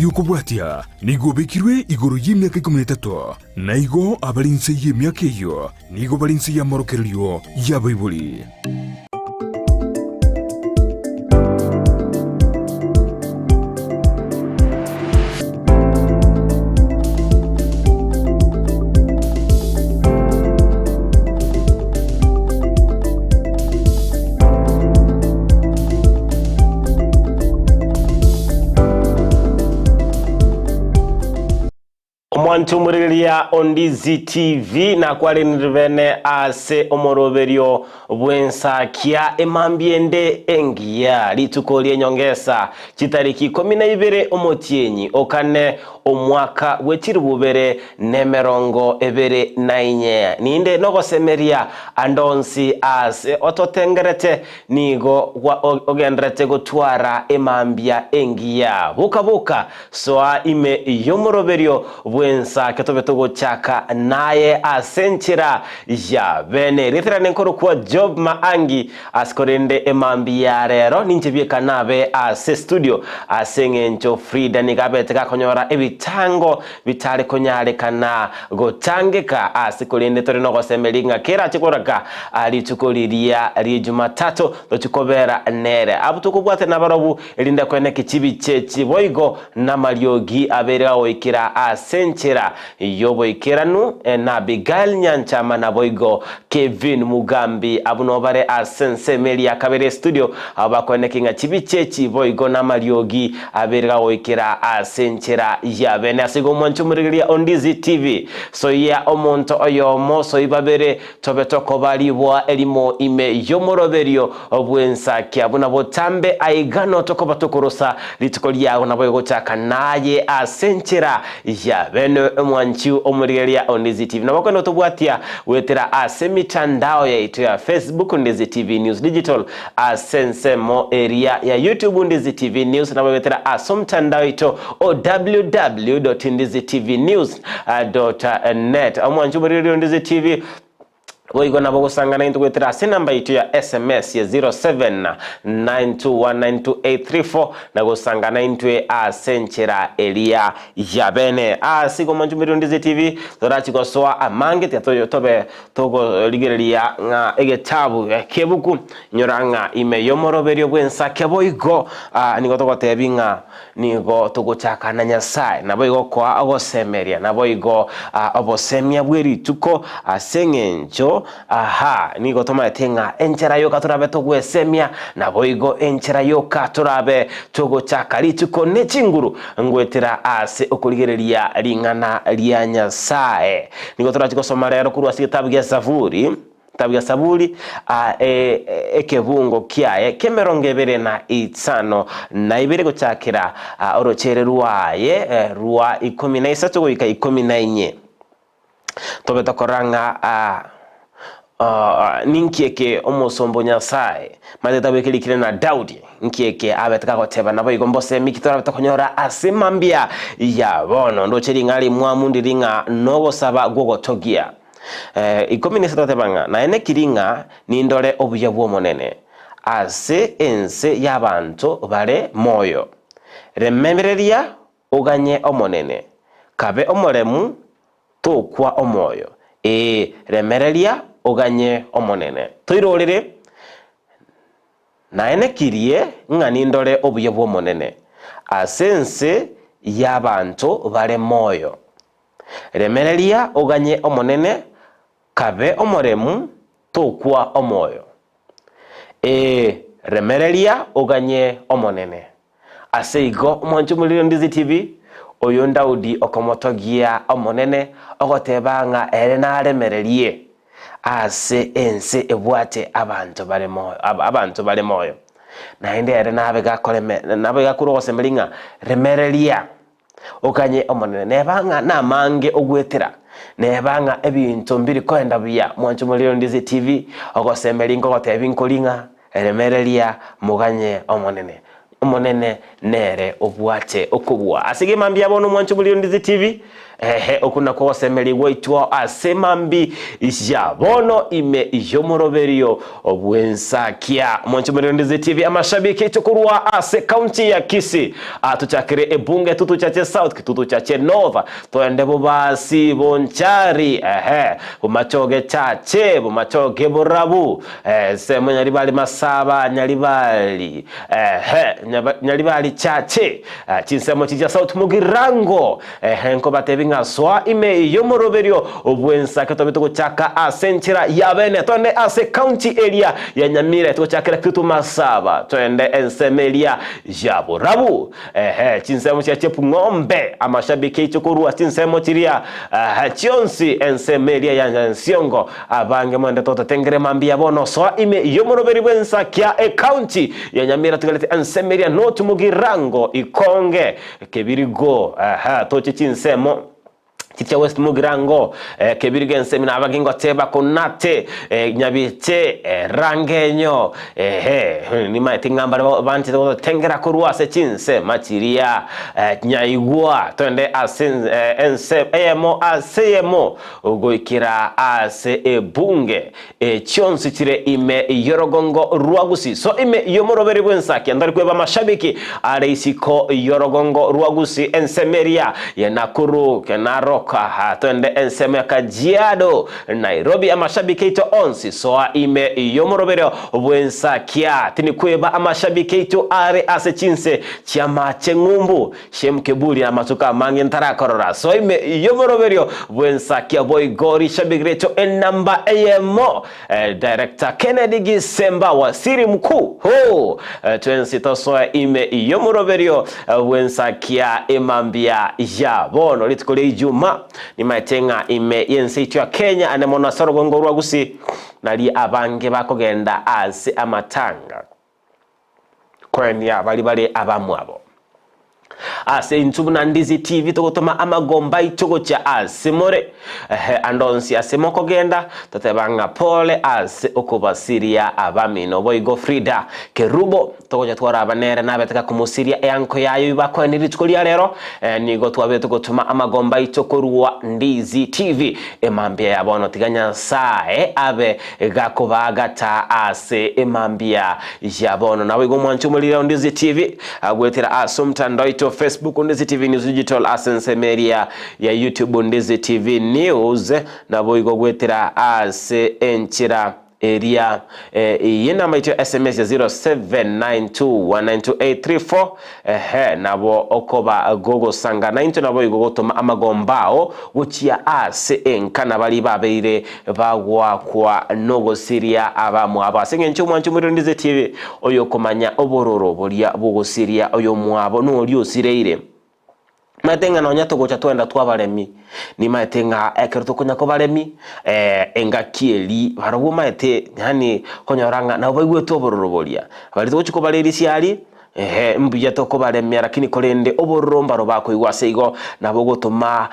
Oria okobwatia nigo obekirwe igoro y'emiaka ikomi na etato, na igo abare inse y'emiaka eyio nigo bare inse y'amorokererio y'abaibori. Omwancho omorigereria o Ndizi TV nakwarenire bene ase omoroberio bw'ensakia emambia ende engiya rituko ri'enyongesa chitariki ikomi na ibere omotienyi o kane omwaka bwe chilifu bibere nemerongo ebere na inye. Ninde nogosemeria ande onsi aase ototengerete, nigo ogendererete gotwara emambia engiya. Boka boka, soa ime y'omoroberio bw'ensake tobe togochaka naye ase enchera ya bene. Erieta riane nkorokwa Job Maangi, ase korende emambia ya rero ninche bieka nabe ase studio ase eng'encho Frida nigo abete gakonyora ebitango bitare konyarekana gotangeka ase korende tore nogosemeria ng'a kerache koraka rituko riria rie Jumatatu tochie kobera nere. Abwo tokobwate nabarobwo erinde koeneki chibiche echi boigo namariogi abere agoikera ase enchera y'oboikeranu na Abigail Nyanchama naboigo Kevin Mugambi abwo noo bare ase ensemo eria ya kabere estudio abwo bakoeneki ng'a chibiche echi boigo namariogi abere gagoikera ase enchera ya bene. Ase igo omwanche omorigereria o Ndizi TV, soyia omonto oyomo, soi babere, tobe tokoba riboa erimo ime y'omoroberio bw'ensakia buna botambe aiga notokoba tokorosa rituko riago naboigo gochaka naye ase enchera ya bene. Omwanchi omorigereria o Ndizi TV, nabo okogenda gotobwatia goetera ase emitandao yaito ya Facebook Ndizi TV News Digital, Ase ensemo eria ya YouTube Ndizi TV News nabo goetera ase omotandao oito o www.ndizitvnews.net. Omwancho omorigereria o Ndizi TV boigo nabo ogosangana intwe goetera ase enamba yaito ya SMS ya 0792192834 na gosangana intwe ase enchera eria ya bene. Ase igo omwancho omorigereria o Ndizi TV torachi gosoa amange tiga tobe Tokorigereria ng'a egetabu ki'ebuku, inyora ng'a ime y'omoroberio bw'ensake boigo nigo togotebi ng'a nigo togochaka na Nyasae, naboigo koa ogosemeria, naboigo obosemia bwe rituko, ase eng'encho aha nigo tomaete ng'a enchera yoka torabe togwesemia, naboigo enchera yoka torabe togochaka rituko ne chinguru ngoetera ase okorigereria ring'ana ria Nyasae. Nigo torache gosoma rero korwa ase egetabu gia Zaburi, egetabu gia Saburi, ekebungo kiaye ki'emerongo ebere na isano na ibere gochakera orochere rwaye rwa ikomi na isato goika ikomi na inye. Tobe tokorora ng'a ninki eke omosomba o Nyasae maete getabu eke rikire na Daudi, nki eke abete gagoteba naboigo mbosemi ki torabe tokonyora ase mambia ya bono. Ndoche ring'ana rimwamu ndiri ng'a nogosaba gw'ogotogia. Ikomi na isato goteba ng'a naye nekiri ng'a nindore obuya bw'Omonene ase ense y'abanto bare moyo. Remereria Oganye Omonene, kabe omoremu, tokwa omoyo, ee, remereria oganye Omonene. Toirorere, naenekirie ng'a nindore obuya bw'Omonene ase ense y'abanto bare moyo. Remereria oganye Omonene, kabe omoremu, tokwa omoyo. Ee, remereria oganye Omonene. Ase igo, omwanche omoriri o Ndizi TV, oyo Daudi okomotogia Omonene, ogoteba ng'a ere naremererie ase ense ebwate abanto bare moyo, abanto bare moyo. Naende ere nabe gakoreme, nabe gakorwa ogosemeria ng'a remereria okanye Omonene. Neba ng'a namange ogwetera, neba ng'a ebinto mbiri koenda buya, mwanche omoriri o Ndizi TV, ogosemeria nkogotebia nkori ng'a remereria moganye Omonene. Omonene nere obwate okobua. Ase iga mambia bono omwancho bori Ondizi TV, ehe okwo nakwo ogosemeria gwaitwa ase mambi ya bono ime y'omoroberio bw'ensakia. Omwancho bori Ondizi TV, amashabiki aito korwa ase county ya Kisii, atochakere ebunge tutuchache South, tutuchache North, Twende bobasi bonchari, ehe, bomachoge chache, bomachoge borabu, ensemo nyaribari masaba, nyaribari, ehe, nyaribari chache, chinsemo chiria South Mugirango, ehe, nkobatebi ng'a soa ime y'omoroberio bw'ensake tobe togochaka ase enchera ya bene, twende ase county eria ya Nyamira, togochakera Kitutu Masaba, twende ensemo eria ya Borabu. Ehe, chinsemo chia Chepng'ombe, amashabiki aito korwa chinsemo chiria, ehe, chionsi ensemo eria ya Nyansiongo, abange mwende totetengere mambia bono soa ime y'omoroberi bw'ensakia ecounty ya Nyamira tigarete ensemo eria North Mugirango, Ikonge, Kebirigo, ehe, toche chinsemo. Chicha West Mugirango, Kebirigo ensemi na abage ngoteba Konate, Nyabiche, Rangenyo, ehe, nimaete ng'a mbare banchete gototengera korwa ase chinsema chiria Nyaigwa, twende ase ense eyemo ase eyemo goikera ase ebunge Chionsi chire ime y'orogongo rwa Gusii. So ime y'omoroberi bw'ensakia ntari kweba amashabiki are isiko y'orogongo rwa Gusii, ensemo eria ya Nakuru, Narok, twende ensemo ya Kajiado, Nairobi, amashabiki aito onsi soa ime y'omoroberio bw'ensakia. Tinikweba amashabiki aito are ase chinse chi'amache ng'umbu. Shem Keburi amatuko amange ntarakorora. Soa ime y'omoroberio bw'ensakia boigo rishabiki riaito enamba eyemo. Director Kennedy Gisemba Waziri Mkuu hoo twensi tosoe ime y'omoroberio bw'ensakia emambia ya bono rituko ria Ijumaa. Nimaete ng'a ime y'ense yaito ya Kenya ande mono ase orogongo rwa Gusii nario abange bakogenda ase amatanga. Koenia baria bare abamwabo. Ase intwe buna Ndizi TV togotoma amagomba aito gochia ase more, ehe, ande onsi ase mokogenda, toteba ng'a pole ase okobasiria abamino. Boigo Frida Kerubo, togocha twaraba nere nabete gakomosiria eanko yaye oyio bakoenia rituko ria rero, eh, nigo twabete gotoma amagomba aito korwa Ndizi TV emambia ya bono. Tiga Nyasae abe Gakobaagata ase emambia ya bono. Naboigo omwanche omorire Ondizi TV goetera ase omotandao oito Facebook Ondizi TV News Digital ase ensemo eria ya YouTube Ondizi TV News naboigo goetera ase enchera eria y'enamba yaito ya SMS ya 0792192834 Ehe, nabo okoba gogosanga naintwe naboigo gotoma amagomba ao gochia ase enka na baria babeire bagoakwa nogosiria abamwabo. Ase engencho omwancho omorero TV, oyokomanya obororo boria bw'ogosiria oyomwabo noria osireire. Nimaete ng'a nonya togocha twagenda twabaremi, nimaete ng'a ekero tokonya kobaremi, engaki eria barobwo omanyete yaani okonyora ng'a nabo baigwete obororo boria. Baria togochia kobarerisia aria, ehe mbuya tokobaremia lakini korende obororo mbaro bakoigwa ase igo, nabo ogotoma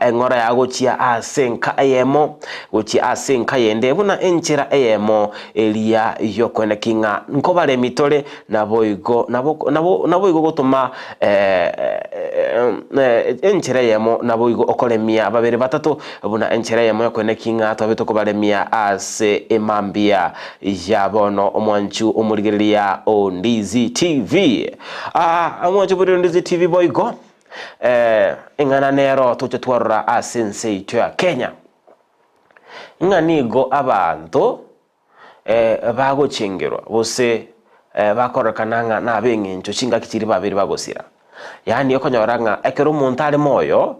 eng'ora yago gochia ase enka eyemo, gochia ase enka eyende, buna enchera eyemo eria yokoeneki ng'a nkobaremi tore, Naboigo nabo nabo naboigo gotoma enchera eyemo, naboigo okoremia babere batato, buna enchera eyemo y'okoeneki ng'a twabe tokobaremia ase emambia ya bono. Omwanchu omorigereria o Ndizi TV. Ah, omwanchu omorigereria o Ndizi TV boigo, eng'ana nero toche twarora ase ense yaito ya Kenya, ng'a nigo abanto bagochengerwa gose bakororekana ng'a nab'eng'encho chingaki chiria babeire bagosira. Yaani okonyora ng'a ekero omonto are moyo,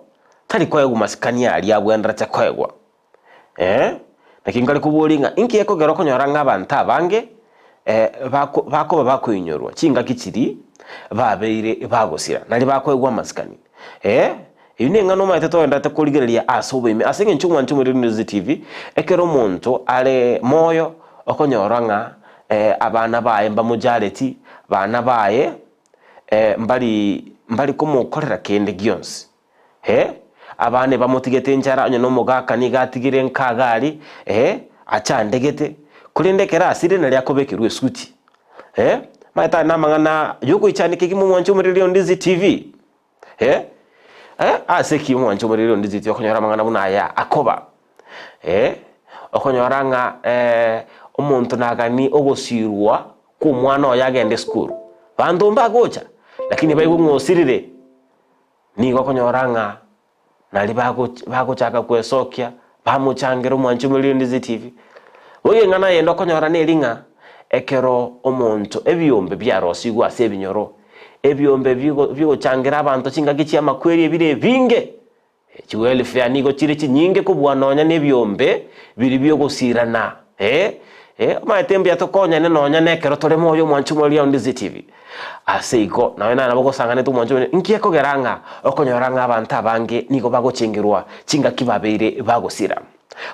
tari koegwa masikani aria abwenerete koegwa. Naki nkare koboria ng'a inki gekogera okonyora ng'a abanto abange bako bakoba bakoinyorwa chingaki chiria babeire bagosira, naria bakoegwa amasikani. Eyio neng'ana omanyete togendererete korigereria ase oboime. Ase engencho omwancho omoriri News TV, ekero omonto are moyo okonyora ng'a abana baye mbamojareti, bana baye mbari mbari komokorera kende gionsi. Abana ebamotigete enchara onye nomogaka nigo atigire nka iga aria, achandegete, korende ekero asire nario akobekerwa esuti. Omanyete aya namang'ana yogoichania kegima omwanche omoriri o Ndizi TV. Eh, eh, ase ki omwanche omoriri o Ndizi TV okonyora amang'ana buna aya akoba? Eh, okonyora ng'a eh, omonto nagani ogosirwa kw'omwana oye agende esukuru. Banto mbagocha, lakini baigwe ng'a osirire, nigo okonyora ng'a Nario bagochaka kwesokia, bamochangera omwanchi omoriri onde TV. Boigo eng'ana eyende okonyora neri ng'a ekero omonto ebiombe biarosigwe ase ebinyoro, ebiombe bigochangera abanto chingaki chi'amakweri ebire ebinge, chiwelfare nigo chire chinyinge kobua nonya na ebiombe biria biogosirana. Eh, omanyete mbuya tokonyane nonya nekero tore moyo omwanchi omoriri onde TV. Ase igo, naye nare nabo ogosanganete omwancho oye, inki ekogera ng'a okonyora ng'a abanto abange nigo bagochengerwa chingaki babeire bagosira,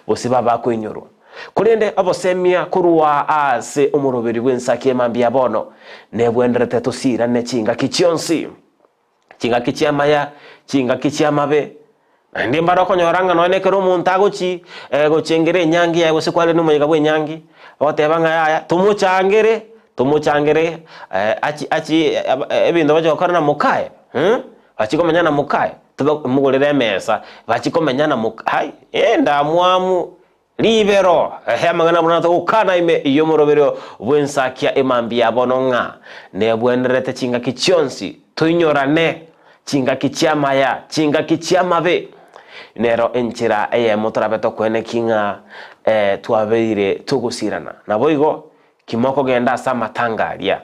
gose babakoinyorwa? Korende obosemia korwa ase omoroberi bw'ensaki emambia bono nebwenderete tosirane chingaki chionsi. Chingaki chi'amaya, chingaki chi'amabe. Naende mbare okonyora ng'a nonya ekero omonto agochi gochengera enyangi yaye gose kwarire nomoyega bw'enyangi, ogoteba ng'a yaya tomochangere, tomochangere achi achi ebinto bache gokora na mokaye bachie komenya na mokaye, tomogorere emesa, bachie komenya na moka hai endamwamu. Ribero, ehe, amang'ana buna togokana ime y'omoroberio bw'ensakia emambia bono ng'a nebwenerete chingaki chionsi toinyorane, chingaki chi'amaya, chingaki chi'amabe. Nero enchera eyemo torabe tokoeneki ng'a twabeire togosirana. Naboigo kimokogenda ase amatanga aria,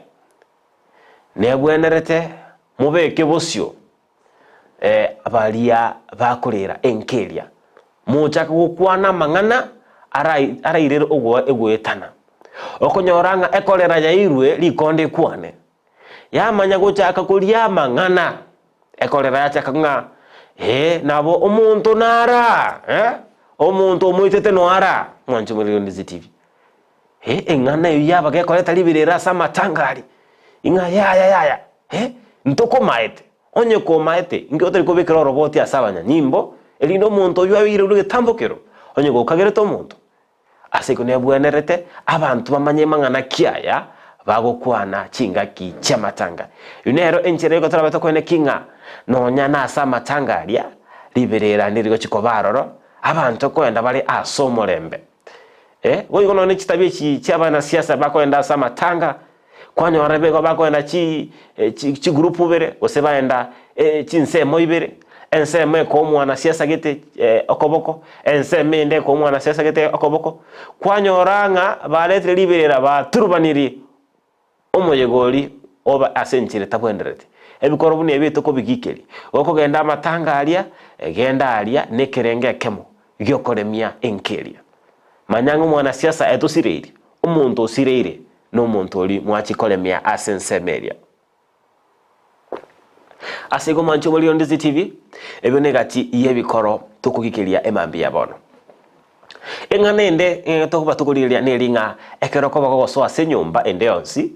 nebwenerete mobeke bosio baria bakorera enka eria, mochake gokwana amang'ana arairere ogoetana. Okonyora ng'a ekorera yairwe rikonde ekwane, yamanya gochaka koria amang'ana, ekorera yachaka ng'a ee nabo omonto nara eh, omonto omoitete noara, mwanche morire Ndizi TV. Eh, eng'ana eyio yaba gekoreta riberera ase amatanga aria, ing'a yaya yaya, eh, ntokomaete, onye komaete, inki otari kobekera oroboti ase abanyanyimbo, erinde omonto oyio abeire ore egetambokero, onye gokagerete omonto. Ase igo nebwenerete abanto bamanye mang'ana ki aya bagokwana chingaki chi'amatanga. Eyio nero enchera igo torabe tokoeneki ng'a nonya nase amatanga aria, riberera ndirigochi koba aroro, abanto koenda bare ase omorembe. Eh, boigo nonya ne chitabia echi chi'abanasiasa bakoenda ase amatanga, kwanyora nigo bakoenda chi chi chigroup ibere, gose baenda chinsemo ibere, ensemo ekoa omwanasiasa gete okoboko, ensemo ende ekoa omwanasiasa gete okoboko, kwanyora ng'a baretire riberera baturubanirie Omoyega oria obe ase enchera etabwenereti. Ebikoro buna ebi tokobigikeria. Gokogenda amatanga aria, genda aria nekerengo ekemo gi'okoremia enka eria. Manya ng'a omwanasiasa etosireiri, omonto osireire nomonto oria mwachia koremia ase ensemo eria. Ase igo mwanche omoriri onde TV, ebio negati y'ebikoro tokogikeria emambia ya bono. Eng'ana ende eh, tokoba tokorigereria neri ng'a ekero okoba gogosoa ase enyomba ende yonsi,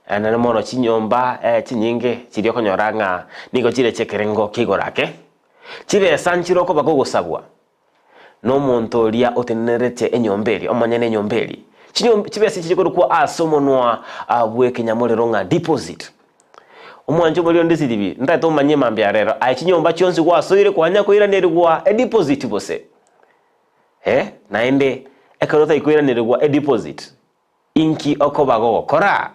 naende mono chinyomba eh, chinyinge chiria okonyora ng'a nigo chire chi'ekerengo kia igoro ake, chibesa nchire okoba kogosabwa na omonto oria otenenerete enyomba eria, omonyene enyomba eria. Chinyomba chibesa echi chikorokwa ase omonwa bw'ekenyamorero ng'a deposit. Omwancho omoria onde siribi, ntagete omanye mambia rero, aye chinyomba chionsi gwasoire kwanya koiranerigwa edeposit gose? Eh, naende ekero otari koiranerigwa edeposit, Inki okoba gogokora?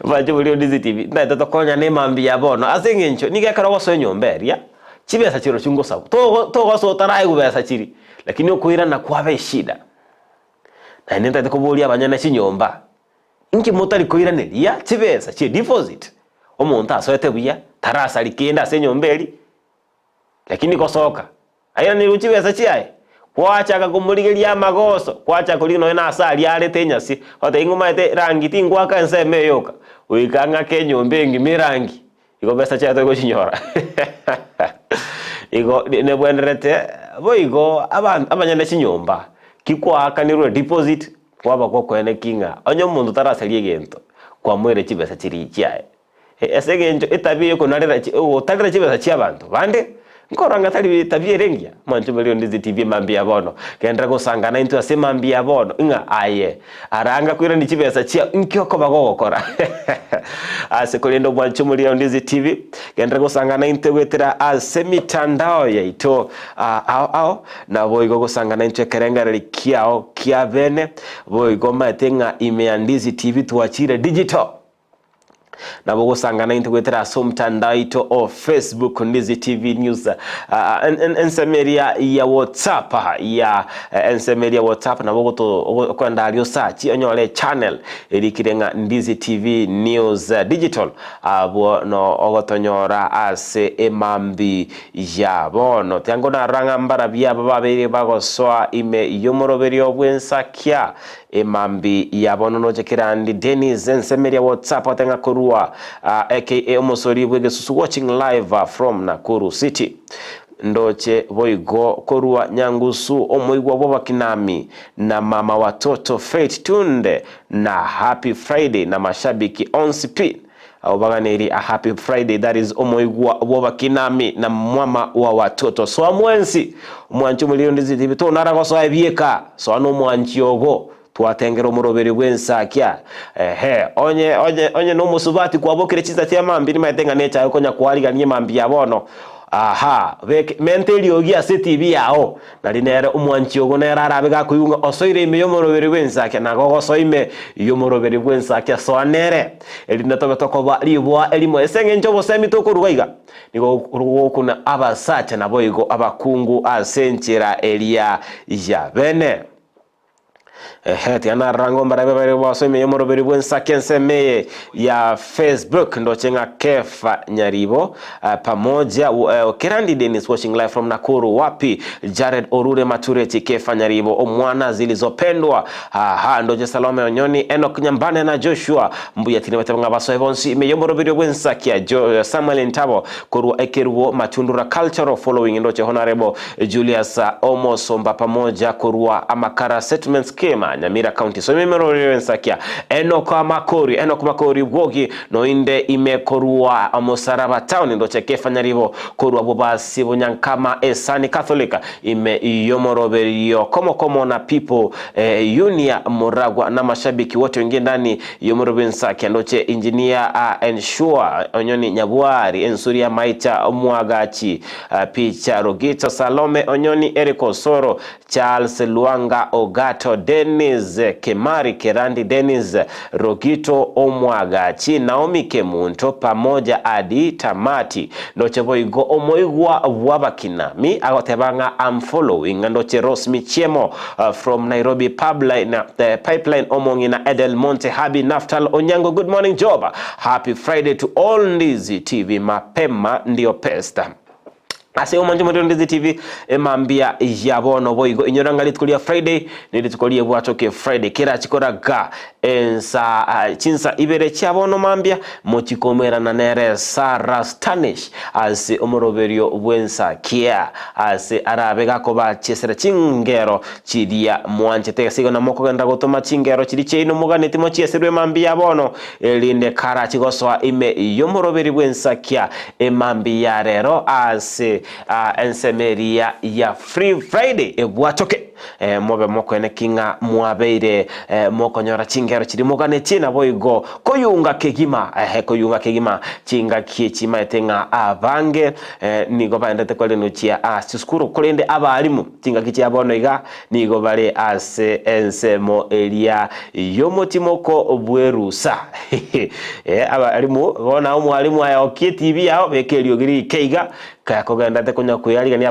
Mwanche boria onde TV, ntagete tokonyane mambia bono ase eng'encho nigo ekero ogosoa enyomba eria, chibesa chirochio ngosabu, togo togosoa otaraegwa besa chiria, lakini okoirana kwaba eshida. Naende ntagete koboria abanyene chinyomba, inki motari koiraneria chibesa chie deposit? Omonto asoete buya, tarasari kende ase enyomba eria, Lakini gosoka, airanerwe chibesa chiaye, gwachaka komorigeria amagoso, gwachaka korigia nonya nase aria arete enyasi, goteba ing'o omanyete erangi tingwaka ensemo eye yoka, goika ng'ake enyomba engima erangi, igo besa chiaye tori gochinyora. Igo nebwenerete boigo abanto abanyene chinyomba, ki kwaakanirwe deposit, kwaba gokoeneki ng'a onye omonto tarasaria egento, kwamoire chibesa chiria chiaye. Ase engencho etabia y'okonarera ogotarera chibesa chi'abanto bande, Nkorora ng'a tari tabia ere engiya? Mwanche morie onde TV mambia bono. Genderera gosangana intwe ase mambia bono, ng'a aye aranga koirania chibesa chiao, inki okoba gogokora? Ase korende omwanche omoria onde TV, genderera gosangana intwe goetera ase emitandao yaito ao ao, naboigo gosangana intwe ekerengererio kiao kia bene, boigo omanyete ng'a ime ya Ndizi TV twachire digital. Nabo ogosangana intwe goetera ase omotandao oito o Facebook Ndizi TV News, ensemo eria ya WhatsApp ya ensemo eria ya WhatsApp nabo ogoto okoenda aria osachi onyore echannel erikire ng'a Ndizi TV News Digital abwo no ogotonyora ase emambi ya bono. Tiango narora ng'a mbarabwo aba babeire bagosoa ime y'omoroberio bw'ensakia Emambi ya bono noche kerandi Dennis ensemeria WhatsApp atenga korwa aka omosori bw'egesusu watching live from Nakuru City. Ndoche boigo korwa Nyangusu omoigwa bw'abakinami na mama watoto Faith Tunde na happy Friday na mashabiki onsi pi. Abwo baganeirie a happy Friday that is omoigwa bw'abakinami na mwama wa watoto. Soa mwensi omwanchi omoriri onde zitibi tonara gosoa ebieka soa nomwanchi ogo twatengera omoroberi bw'ensakia ehe onye onye onye nomosubati kwabokire chinsa chia mambia nimaete ng'a nechae konya koarigania emambia ya bono aha beke menta eriogi ase etibi yao Nari nere omwanchi ogo nere arabe gakoigwa ng'a osoire ime y'omoroberi bw'ensakia, na gogosoa ime y'omoroberi bw'ensakia, soa nere, erinde tobe tokoba riboa erimo. Ase engencho obosemi tokoruga iga, nigo gokuna abasacha naboigo abakungu ase enchera eria ya bene. Ehe, tiga narora ng'a mbarabe bare boso ime y'omoroberi bw'ensake ensemo eye ya Facebook ndoche ng'a Kefa Nyaribo eh, pamoja eh, Kerandi Dennis watching live from Nakuru wapi Jared Orure Matureti Kefa Nyaribo omwana zilizopendwa aha ndoche Salome Onyoni Enoch Nyambane na Joshua Mbuya tine bateba ng'a basoe bonsi ime y'omoroberi bw'ensakia Jo, Samuel Ntabo korwa ekerubo Matundura Cultural Following ndoche Honorable Julius Omosomba pamoja korwa Amakara Settlement Scheme, Nyamira County. Soma emerorero ensakia Enock Makori, Enock Makori Bwogi noinde ime korwa Omosaraba Town ndoche Kefa Nyaribo korwa Bobasi Bunyankama Esani Catholic ime yomoroberio komo komo na People Yunia Muragwa na mashabiki wote wengine ndani yomoroberio ensakia ndoche Engineer Ensure Onyoni Nyabwari Ensuria Maita Mwagachi Picha Rogito Salome Onyoni Eric Osoro Charles Luanga Ogato Dennis Kemari Kerandi Dennis Rogito Omwagachi Naomi Kemunto pamoja adi tamati ndoche boigo omoigwa bw'abakinami agoteba ng'a I'm following ndoche Rose Michiemo from Nairobi Pipeline, Pipeline Omong'ina Edel Monte Habi Naftal Onyango good morning Job happy Friday to all Ndizi TV mapema ndio pesta ase omonche moriro Ndizi TV emambia ya bono boigo inyora ng'a rituko ria Friday ni rituko riebwatoke Friday kerachikoraga ensa chinsa ibere chia bono mambia mochikomerana nere Sarah Stanish ase omoroberio bw'ensakia ase arabe gakobachesera chingero chiria mwanchete ase igo namokogenda gotoma chingero chiria chiaino moganeti mochieserwe mambia bono erinde karachigosoa ime y'omoroberi bw'ensakia emambia ya rero ase ensemo eria ya Free Friday ebwatoke mobe mokoeneki ng'a mwabeire mokonyora chingero chiria moganetie naboigo koyunga kegima koyunga kegima chingaki echi maete ng'a abange nigo baendete korenuchia ase chisukuru korende abarimu chingaki chia bono iga nigo bare ase ensemo eria y'omotimoko bw'erusa abarimu bono omwarimu aye okie etibi yao beka eriogi rike iga kakogendate konya kweyarigania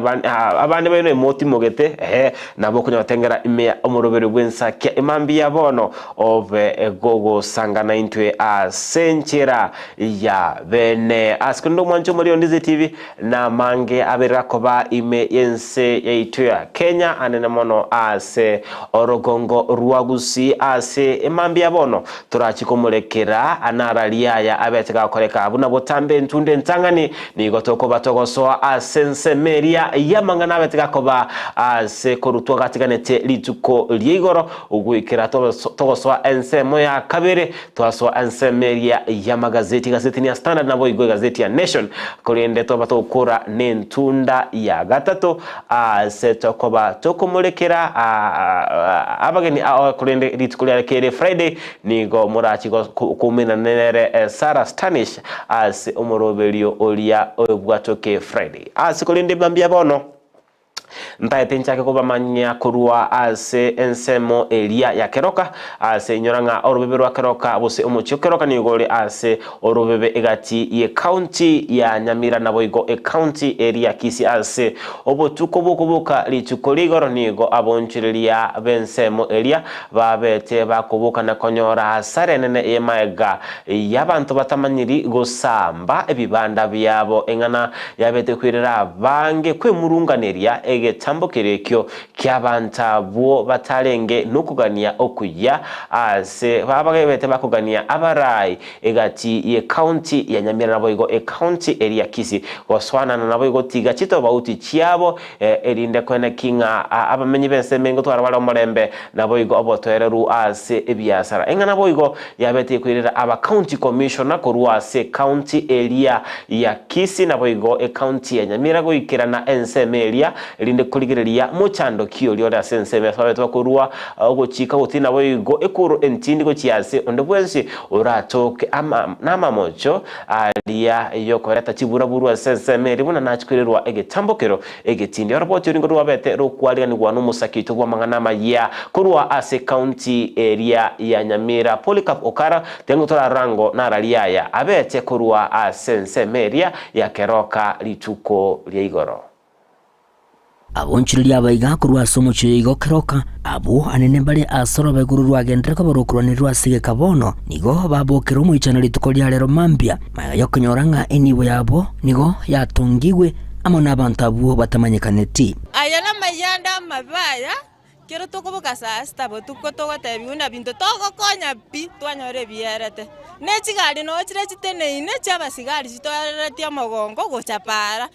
abande baino emotimogete ehe nabo okonya gotengera ime ya omoroberi bw'ensakia emambia bono obe gogosangana intwe ase enchera ya bene ase korende omwancho omori o Ndizi TV namange aberera koba ime y'ense yaito ya Kenya anene mono ase orogongo rwa Gusii ase emambia bono torachi komorekera anararia aya abete gakoreka buna botambe entunde entang'ani nigo tokoba togosoa. Togosoa ase ensemo eria y'amang'ana abete gakoba ase korutwa gatiganete rituko ria igoro, goikera togosoa ensemo ya kabere, twasoa ensemo eria y'amagazeti, egazeti ya Standard naboigo egazeti ya Nation, korende twaba togokora nentunda ya gatato ase tokoba tokomorekera abageni ao, korende rituko riare kere Friday nigo morachi koumerana nere Sarah Stanish ase omoroberio oria obwatoke Friday. Ase korende mambia bono ntaete nchake kobamanyia korwa ase ensemo eria ya Keroka, ase inyora ng'a orobebe rwa Keroka gose omochie o Keroka nigo ore ase orobebe egati y'ecounty ya Nyamira naboigo ecounty eria ya Kisii. Ase obotuko bw'okoboka rituko rigoro nigo abonchoreria b'ensemo eria Babete bakoboka na konyora asara enene y'emaega y'abanto batamanyiri gosamba ebibanda biabo, eng'ana yabete koirera abange kwemurunganeria egetambo keria ekio ki'abanto abwo batarenge nokogania okuya ase babete bakogania abarai egati y'ecounty ya Nyamira naboigo ecounty eria ya Kisii gosoanana naboigo tiga chitobauti chiabo Erinde koeneki ng'a abamenyi b'ensemo ngotwara bare omorembe, naboigo obotoereru ase ebiasara. Eng'ana boigo yabete ekoirera aba county commissioner korwa ase ecounty eria ya Kisii naboigo ecounty ya Nyamira goikerana ensemo eria erinde korigereria mochando ki oria ore ase ensemo ase babete bakorua ogochika gotiri naboigo ekuru entindi gochia ase onde bwensi oratoke ama namamocho Aria y'okoreta chiburaburu ase ensemo eria buna nachikoirerwa egetambokero egetindi. Oroboti oringo rwabete rokwariganigwa n'omosake oito bw'amang'ana amayia korwa ase county eria ya Nyamira Polycarp Okara, tengo torarora ngo nararia aya abete korwa ase ensemo eria ya Keroka rituko ria igoro. Abonchoreria abaiga korwa ase omochie oyo igo keroka, abwo anene bare ase orobego orwo rwagenderere koba rokorwanererwa ase egeka bono, nigo babokera omoichano rituko ria rero mambia, magega y'okonyora ng'a enibo yabo nigo yatongigwe amo nabanto abwo batamanyekaneti. Aya namayanda amabe aya, kero tokoboka saa sita botuko togotebiwa buna binto togokonya pi, twanyora ebierete. Ne chigari noo chire chiteneine chiabasigari chitoereretie omogongo gocha paara.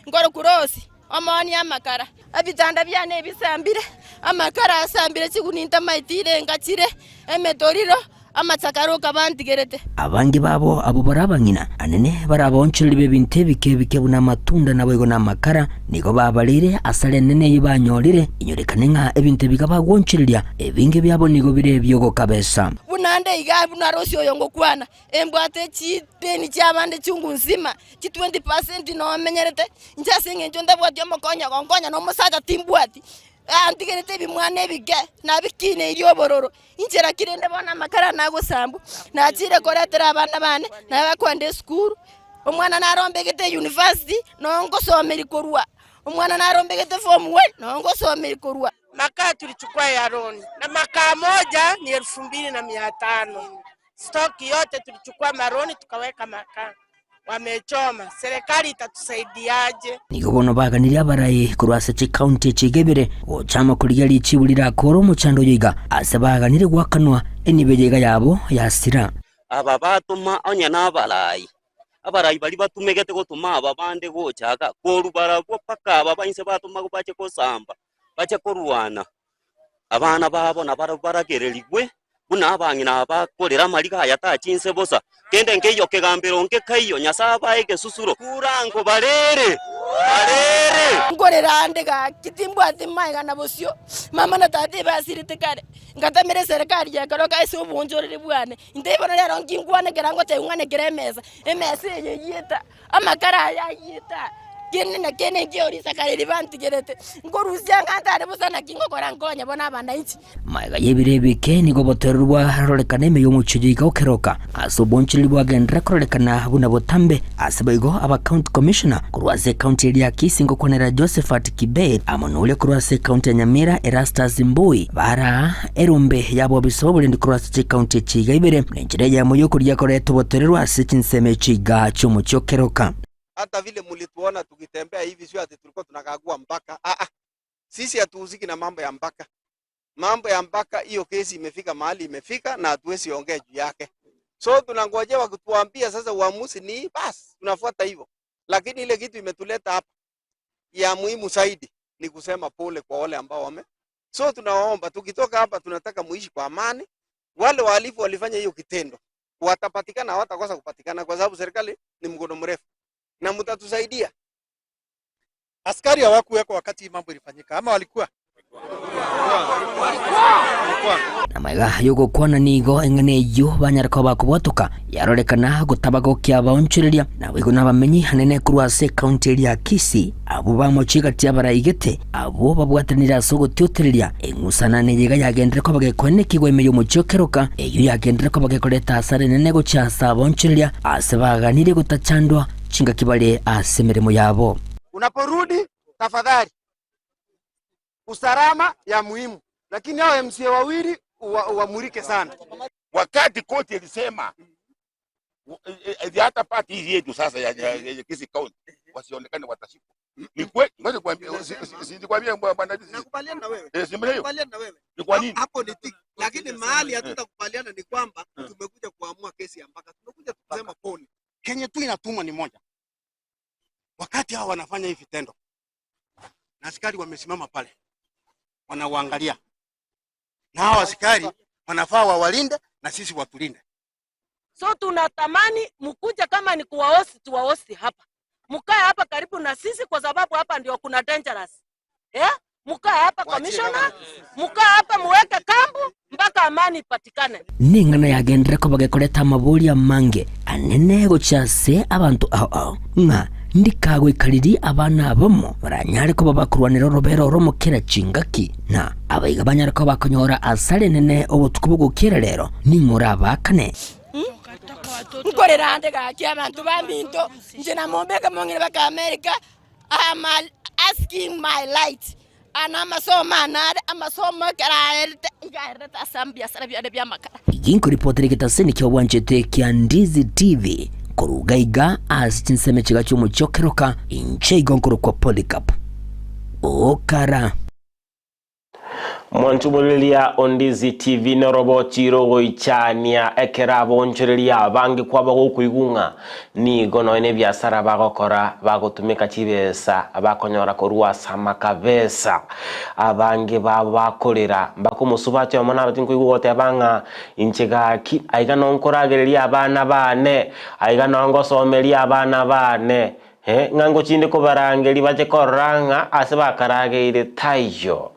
Nkorokwa Rose, omoonia amakara. Ebitanda biane ebisambire, amakara asambire chiguni ntamaeti irenga chire, emetoriro, amachakara okaba antigerete. Abange babo abwo bare abang'ina anene bare abaonchoreri b'ebinto ebike ebike buna amatunda naboigo namakara, nigo babareire asare enene eyio banyorire, inyorekane ng'a ebinto ebi bagwonchoreria, ebinge biabo nigo bire ebi'ogokabesa. Buna nde iga buna Rose oyo ngokwana, Embwate chideni chi'abande chungu nzima, chi 20 percent nomenyerete, inche ase eng'encho ntabwati omokonyi ogonkonya na omosacha timbwati, antigerete ebimwana ebike, nabikineirie obororo, inche naki rende bono amakara nagosambwa, nachire koretera abana bane, naye bakoenda esukuru, omwana narombegete university, noo ngosomeria korwa, omwana narombegete form one, noo ngosomeria korwa. Makaa tulichukua ya loni na makaa moja ni elfu mbili na mia tano. Stock yote tulichukua maroni tukaweka makaa, wamechoma. Serikali itatusaidiaje? Nigo bono baganirie abarai korwa ase chikaunti echi iga ibere gochama korigia richibu rirakore omochando oyo iga ase baganirie goakanwa enibo eye iga yabo yasira. Aba batoma onye nabarai, abarai baria batumegete gotoma aba bande gocha iga, korwa barabwo mpaka aba ba inse batoma bache gosamba, bache korwana. Abana babo nabarabwo baragererigwe buna abang'ina aba bakorera amariga aya tachinse bosa, kende nkeiyo kegambero nkekaiyo, Nyasae abae egesusuro. Kurango barere, barere. Nkorera ande gaki timbwati magega na bosio, mama na tata ebasirete kare, ngatamera eserekari ya keroka ase obonchoreri bwane. Intee bono rero nkinkwane kera ngotebiwa ng'a nekere emesa, emesa eye eyete. Amakara aya ayete aa, kende na kende nkio risakara eri bantigerete, nkorusia ng'a ntare bosa naki ngokora nkonye bono abananchi. Magega y'ebiro ebike nigo obotoereru bwarorekana ime y'omochie oyo iga okeroka ase obonchoreri bwagenderera kororekana buna botambe. Ase boigo aba county commissioner korwa ase ecounty eria ya Kisii ngokwanera Josephat Kibet amo noria korwa ase ecounty ya Nyamira Erastus Mbui baraa erombe y'abobisa b'oborendi korwa ase chicounty echi iga ibere Nenchera eyemo y'okorigia koreta obotoereru ase chinsemo echi iga chi'omochie o keroka. Hata vile mulituona tukitembea hivi sio ati tulikuwa tunakagua mpaka. Ah, ah. Sisi hatuhusiki na mambo ya mpaka. Mambo ya mpaka hiyo kesi imefika mahali imefika na hatuwezi ongea juu yake. So tunangojea wakituambia sasa uamuzi ni basi tunafuata hivyo. Lakini ile kitu imetuleta hapa ya muhimu zaidi ni kusema pole kwa wale ambao wame. So tunawaomba tukitoka hapa, tunataka muishi kwa amani. Wale wahalifu walifanya hiyo kitendo watapatikana, hawatakosa kupatikana, kwa sababu serikali ni mkono mrefu na mtatusaidia. Askari hawakuwekwa wakati mambo ilifanyika ama walikuwa? Na maiga yogokwana nigo eng'ana eyio banyare koba bakobwatoka yarorekana gotaba gokia abaonchoreria na boigo nabamenyi hanene korwa ase ekaunti eria ya Kisii abwo bamochie gati abaraigete abwo babwatanire ase ogotiotereria eng'usana neye iga yagendire koba gekoenekigwa ime y'omochie o Keroka eyio yagendire koba gekoreta asara enene gochia ase abaonchoreria ase baganire gotachandwa chingaki bare ase emeremo yabo. Unaporudi tafadhali, usalama ya muhimu, lakini hao MCA wawili uwamulike sana. Wakati koti ilisema the other party hii yetu sasa ya, ya, ya Kisii County wasionekane watashikwa. Ni kweli, ngoja nikwambie, si nikwambie bwana Nakubaliana na wewe. Eh, si mimi hiyo. Nakubaliana na wewe. Ni kwa nini? Hapo ni tiki. Lakini mahali hatutakubaliana ni kwamba tumekuja kuamua kesi ya mpaka. Tumekuja kusema pole. Kenye tu inatumwa ni moja. Wakati hao wanafanya hivi vitendo na askari wamesimama pale wanawaangalia, na hao askari wanafaa wawalinde na sisi watulinde. So tunatamani mkuje, kama ni kuwaosi tuwaosi hapa, mkae hapa karibu na sisi, kwa sababu hapa ndio kuna dangerous. Mkae hapa commissioner, mkae hapa muweke kambu mpaka amani ipatikane. Ning'ana yagendere koba gekoreta amabori amange anene gochia ase abanto ao ao ng'a ndikagoikariri abana abamo baranyare koba bakorwanera orobero oromo kera chingaki na abaiga banyare koba bakonyora asare nene obotuko bogokera rero ning'ora abakane. Nkorera ande gaki abantu baminto nje namombeka mong'ina baka America. I'm asking my light ana amasomo anare amasomo keraerete igaerete ase biasara biane bia makara. Ginkoripotera egetaseni kia obwanchete kia Ndizi TV koruga iga ase chinseme chiga chia omochie o Keroka inche igo nkorokwa Polycarp Okara. Mwanchumulilia Ondizi TV norobo chiro goichania ekera abonchoreria abange kwaba gokoigung'a nigo noe nebiasara bagokora bagotumika chibesa bakonyora korwa ase amakabesa abange babo bakorera mpaka omosubati omo nabati nkoigwa goteba ng'a inche gaki aiga nonkoragereria abana bane aiga nongosomeria abana bane ng'a ngochinde kobarangeria bache korora ng'a ase bakarageire taiyo.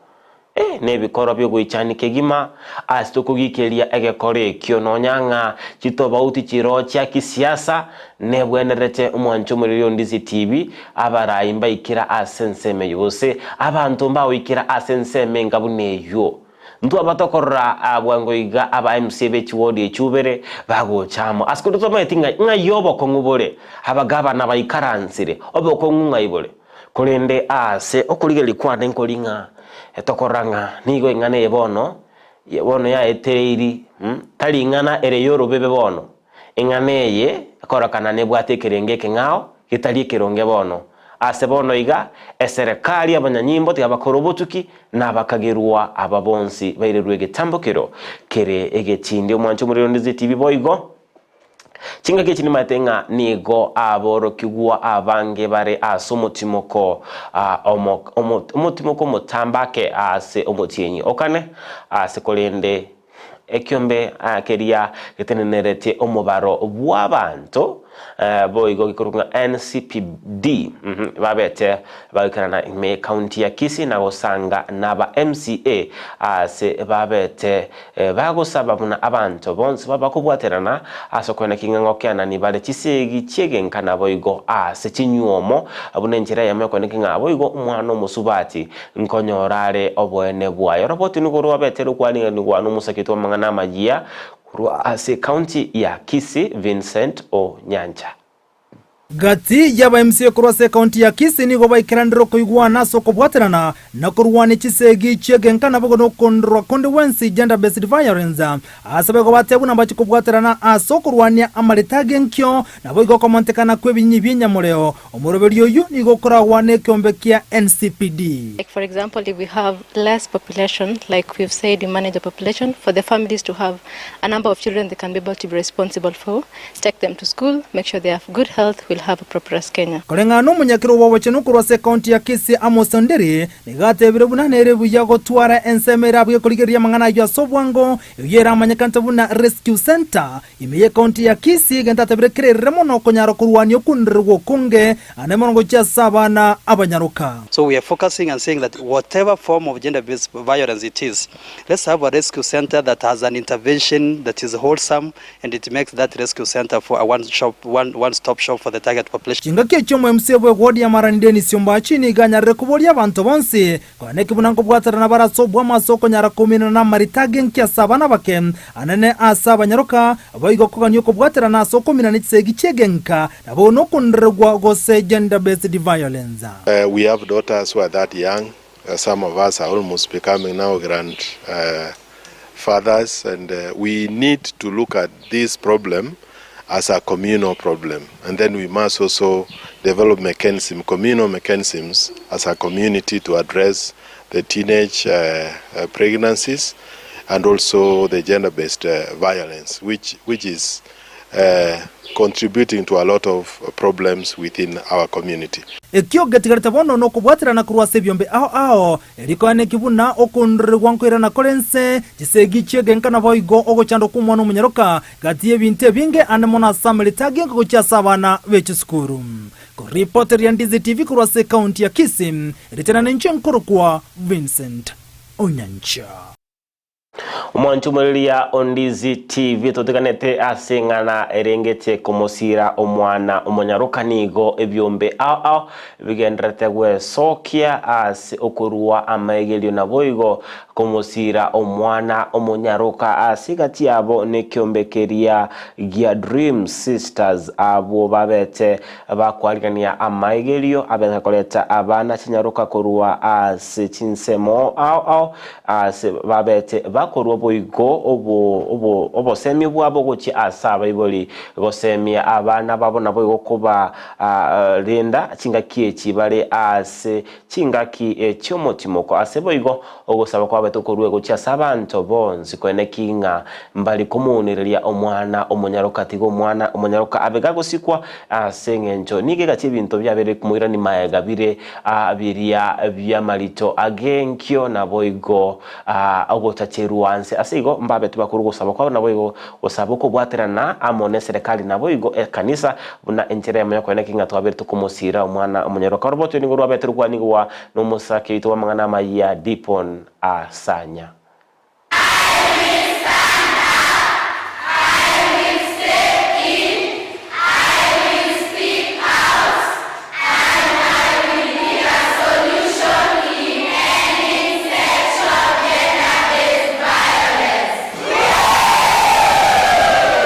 Nebikoro byogoichani kegima ase tokogikeria egekoro ekio nonya ng'a chitobauti chiro chia kisiasa nebwenerete omwancho omoreri o Ndizi TV abarai mbaikera ase ensemo eywo gose abanto mbagoikera ase ensemo enga buna eywo. Ntwo abatokorora abwango iga aba MCA bechiwodi echubere bagochamo ase kore tomaeti ng'a ng'ai obokong'u bore abagabana baikaransire obokong'u ng'ai bore korende ase okorigereria kwane nkori ng'a etokorora ng'a nigo eng'ana eye bono bono yaetereiri tari ng'ana ere yorobebe bono eng'ana eye ekorekana nebwate ekerenge ekeng'ao getari ekeronge bono ase bono iga eserekari abanyanyimbo tiga bakora obotuki na bakagerwa aba bonsi bairerwe egetambokero kere egetindi omwancho omorero Ndizi TV boigo chingaki echi nimaete ng'a nigo aborokigwa abange bare ase omotimoko omotimoko omotambake ase omotienyi okane ase korende ekiombe keria geteneneretie omobaro bwa abanto boigo gikorwa ng'a NCPD babete bagoikerana ime county ya Kisii na gosanga naba MCA ase babete bagosaba buna abanto bonsi babakobwaterana ase okoena king'ang'o kianani bare chisegi chiegenkana boigo ase chinyuomo buna enchera eyemo ekoena king'a boigo omwana omosubati nkonyora are oboene bwaye roboti nigo rwabete rokwaringanigwa na omosaketi wa amang'ana amajia korwa ase county ya Kisii Vincent Onyancha. Gati y'aba MCA korwa ase ekaunti ya Kisii nigo baikeranire okoigwana ase okobwaterana na korwania chisegi chiegenkana bogo nokondorwa konde bwensi gender based violence ase baigo batebwa na bachi kobwaterana ase okorwania amareta agenkio nabo igo okomontekana kwa ebinyi bia omoroberi oyu nigo okoragwa na ekiombe kia NCPD. Like for example, if we have less population, like we've said, we manage the population, for the families to have a number of children they can be able to be responsible for, take them to school, make sure they have good health, will we'll have a prosperous Kenya. Koreng'ana nomonyakero bw'obochenu korwa ase ekaunti ya Kisii Amos Ondiri, nigo atebire buna nere buya gotwara ensemo erabuge korigereria amang'ana ayio ase obwango, eyio eramanyekanete buna Rescue Centre ime y'ekaunti ya Kisii, egento atebire kererire mono konyara korwania okundererwa okonge ande mono gochia ase abana abanyaroka. So we are focusing and saying that whatever form of gender based violence it is, let's have a rescue center that has an intervention that is wholesome and it makes that rescue center for a one shop, one, one stop shop for the target population. Chingaki echio omoMCA bw'eward ya Marani Dennis Ombachi nigo anyarire koboria abanto bonsi koeneki buna nkobwaterana bare ase obwamo ase okonyara koumerana namarita agenki ase abana abake anene ase abanyaroka, boigo kogania okobwaterana ase okominana chisegi chi'egenka nabo nokonderegwa gose gender based violence. We have daughters who are that young, some of us are almost becoming now grand fathers and we need to look at this problem as a communal problem and then we must also develop mechanism, communal mechanisms as a community to address the teenage uh, uh, pregnancies and also the gender-based uh, violence which, which is uh, contributing to a lot of problems within our community. Ekio getigarete bono nokobwaterana korwa ase ebiombe ao ao, erio koaneki buna okoondoregwa nkoirana kore ense, chisegi chi'egenka naboigo ogochandwa kw'omwana omonyaroka, gati y'ebinto ebinge ande mono ase amarita agenka gochia ase abana be chisukuru. Koripoteria Ndizi TV korwa ase ekaunti ya Kisii, ritina ninche nkorokwa Vincent Onyancha. Omwancho omoreria o Ndizi TV totiganete ase eng'ana erengete komosira omwana omonyaroka nigo ebiombe ao ao bigendererete gwesokia ase okorua amaigerio naboigo komosira omwana omonyaroka ase egati yabo nekiombe keria gia Dream Sisters abwo babete bakwarigania amaigerio abete koreta abana chinyaroka korwa ase chinsemo ao ao Aase babete bakorua boigo obosemia bwabo gochia ase abaibori, gosemia abana babo naboigo kobarenda chingaki echi bare ase chingaki chi'omotimoko. Ase boigo ogosaba kwabete okorue gochia ase abanto bonsi, koeneki ng'a mbari komounereria omwana omonyaroka, tiga omwana omonyaroka abe gagosikwa, ase engencho nigo egati ebinto biabeire komoirania magega bire biria bi'amarito ag'enkio, naboigo ogotacherwa nse. Ase igo mbabe tibakorwa gosaba kwabo, naboigo gosaba okobwaterana amo neserekari, naboigo ekanisa, buna enchera eyemo y'okoeneki ng'a twabeire tokomosiira omwana omonyaroka. Oroboti nigo rwabete rokwanigwa nomosake oito bw'amang'ana amayia Dipon Asanya.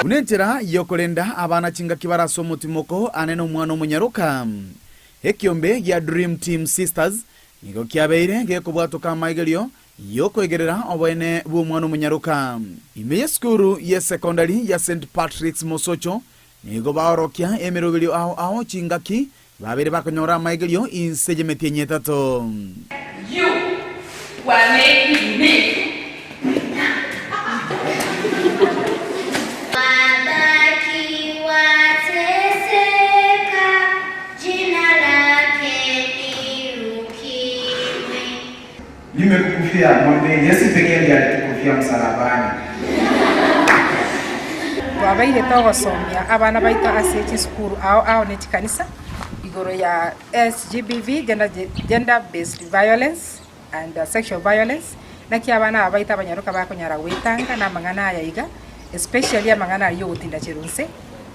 Buna enchera y'okorenda abana chingaki bare ase omotimoko ane nomwana omonyaroka. Ekiombe gia Dream Team Sisters nigo kiabeire gekobwatoka amaigerio Y'okoegerera oboene bw'omwana omonyaroka. Ime y'esukuru y'esekondari ya St Patrick's Mosocho nigo baorokia emeroberio ao ao chingaki babere bakonyora amaigerio inse y'emetienyi etato. You were making me. Wabaki wateseka, jina lake ni ukimwi. Nimekukufia, mwambie Yesu pekee ndiye alitukufia msalabani. Twabeire togosomia abana baito ase chisukuru ao ao ne chikanisa igoro ya SGBV, gender based violence and sexual violence, naki abana aba baito abanyaroka bakonyara goetanga na amang'ana aya iga, especially amang'ana ayio ogotinda cherunse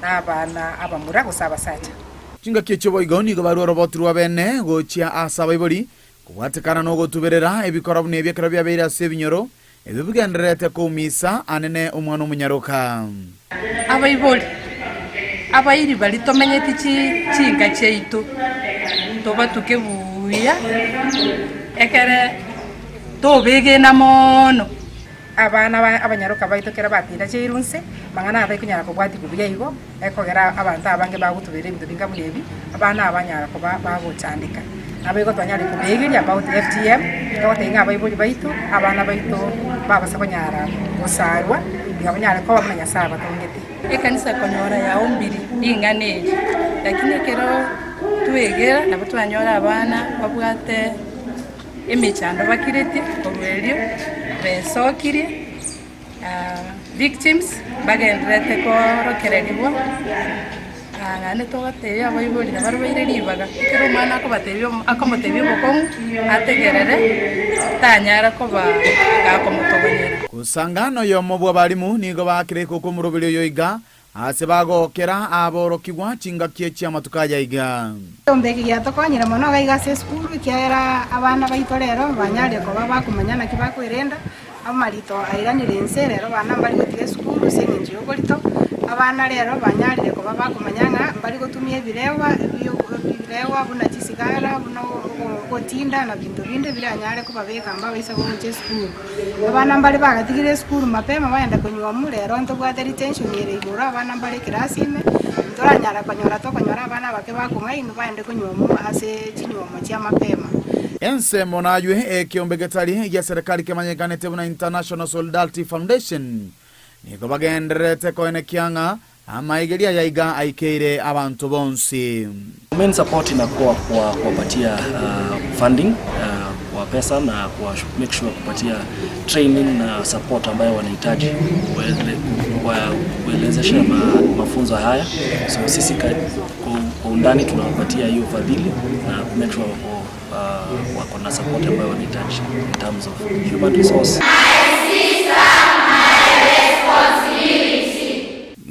na abana abamura gose abasacha. Chingaki echio boigo nigo barua oroboti rw'abene gochia ase abaibori, Kobwatekana nogotuberera ebikora buna ebi ekero biabeire ase ebinyoro, ebio bigendererete koumisa anene omwana omonyaroka. Abaibori, abairi baria tomenyeti chinka chiaito, tobatuke buya, ekere tobegena mono. Abana abanyaroka baito ekero batinda chiairwe inse, mang'ana aya taikonyara kobwatigwa buya igo, ekogera abanto abange bagotuberera ebinto binga buna ebi, abana aba banyara koba bagochandeka. Nabo igo twanyare kobeegeria about FGM, togotebia ng'a abaibori baito, abana baito mbabasa konyara gosarwa, iga banyare koba buna Nyasaye abatongete. Ekanisa konyora yaombiri ring'ana eri, lakini ekero twegera nabo twanyora abana babwate emechando bakiretie korwa erio besokirie victims bagendererete koorokererigwa. Naende togatebia abaibori nabo baire ribaga, ekero omwana akobatebia akomotebia obokong'u ategerere tanyara koba gakomotogonyera. Gosanga noyomo bw'abalimu nigo baakire okomoroberio oyo iga, ase bagokera aborokigwa chingaki chi'amatuko aya iga. Ekeombe eke giatokonyire mono iga iga ase esukuru, ekiagera abana baito rero banyarire koba bakomanya naki bakwerenda, amarito airanire inse, rero abana mbari gotiga esukuru ase eng'encho ya oborito, abana rero banyarire koba bakomanya ng'a mbari gotumia ebirewa ebirewa buna chisigara, buna ogotinda na binto binde biranyare kobabeka mbabaisa gocha esukuru. Abana mbare bagatigire esukuru mapema bagenda konywa omu, rero ntobwate retention ere igoro, abana mbare ekerasi ime, ntoranyara konyora tokonyora abana abake bakong'ainwa bagende konywa omu ase chinywomo chia mapema. Ensemo naywe ekeombe getari gia serikali kemanyekanete buna International Solidarity Foundation nigo bagendererete koenekia ng'a amaigeria aya iga aikeire abanto bonsi. Main support inakuwa kwa kuwapatia funding kwa pesa na kuwa make sure kupatia training na support ambayo wanahitaji kuelezesha mafunzo haya. So sisi kwa undani tunawapatia hiyo ufadhili na ku make sure wako wako na support ambayo wanahitaji in terms of human resource.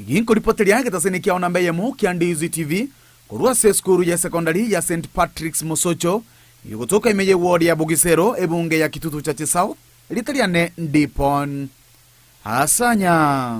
Ginkoripoteria egetaseni kiao namba eyemo kia Ndizi TV korwa ase esukuru ya sekondari ya St Patrick's Mosocho egotoka ime ye ward ya Bugisero ebunge ya Kitutu Chache South erieta riane Ndipon Asanya.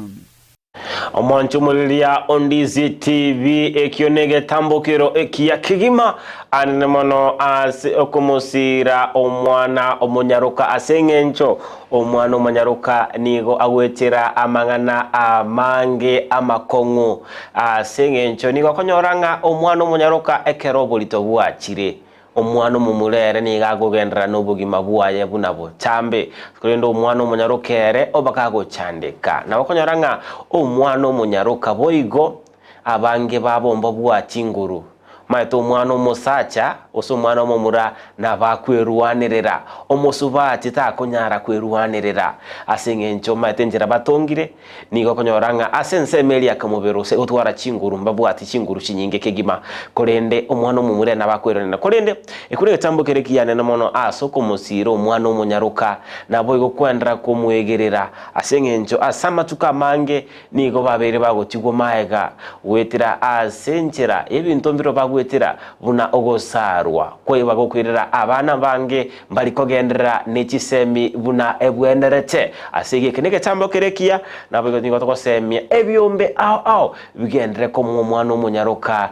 Omwancho omoriria o Ndizi TV ekio negetambokero ekiya kegima anene mono ase okomosiira omwana omonyaroka ase eng'encho omwana omonyaroka nigo agwetera amang'ana amange amakong'u ase eng'encho nigo okonyora ng'a omwana omonyaroka ekero oborito bwachire Omwana omomura ere nigo akogenderera nobogima bwaye buna botambe, korende omwana omonyaroka ere oba kagochandeka. Nabo okonyora ng'a omwana omonyaroka boigo abange babo mbabwati nguru. Omanyete omwana omosacha gose omwana omomura nabo akwerwanerera, omosubati takonyara kwerwanerera ase eng'encho omanyete enchera batongire. Nigo okonyora ng'a ase ensemo eria akamobere gose gotwara chinguru mbabwati chinguru chinyinge kegima, korende omwana omomura ere nabo akweranera. Korende ekero egetambo kere ekianene mono ase okomosiira omwana omonyaroka, naboigo kwenderera komwegerera, ase engencho ase amatuko amange nigo babeire bagotigwa magega goetera ase enchera y'ebinto mbiro bagwetera buna ogosarwa kwaiba gokoirera abana abange Mbari kogenderera ne chisemi buna ebwenerete. Ase igo eke negetambo kere ekiya, naboigo nigo togosemia ebiombe ao ao bigenderere komoa omwana omonyaroka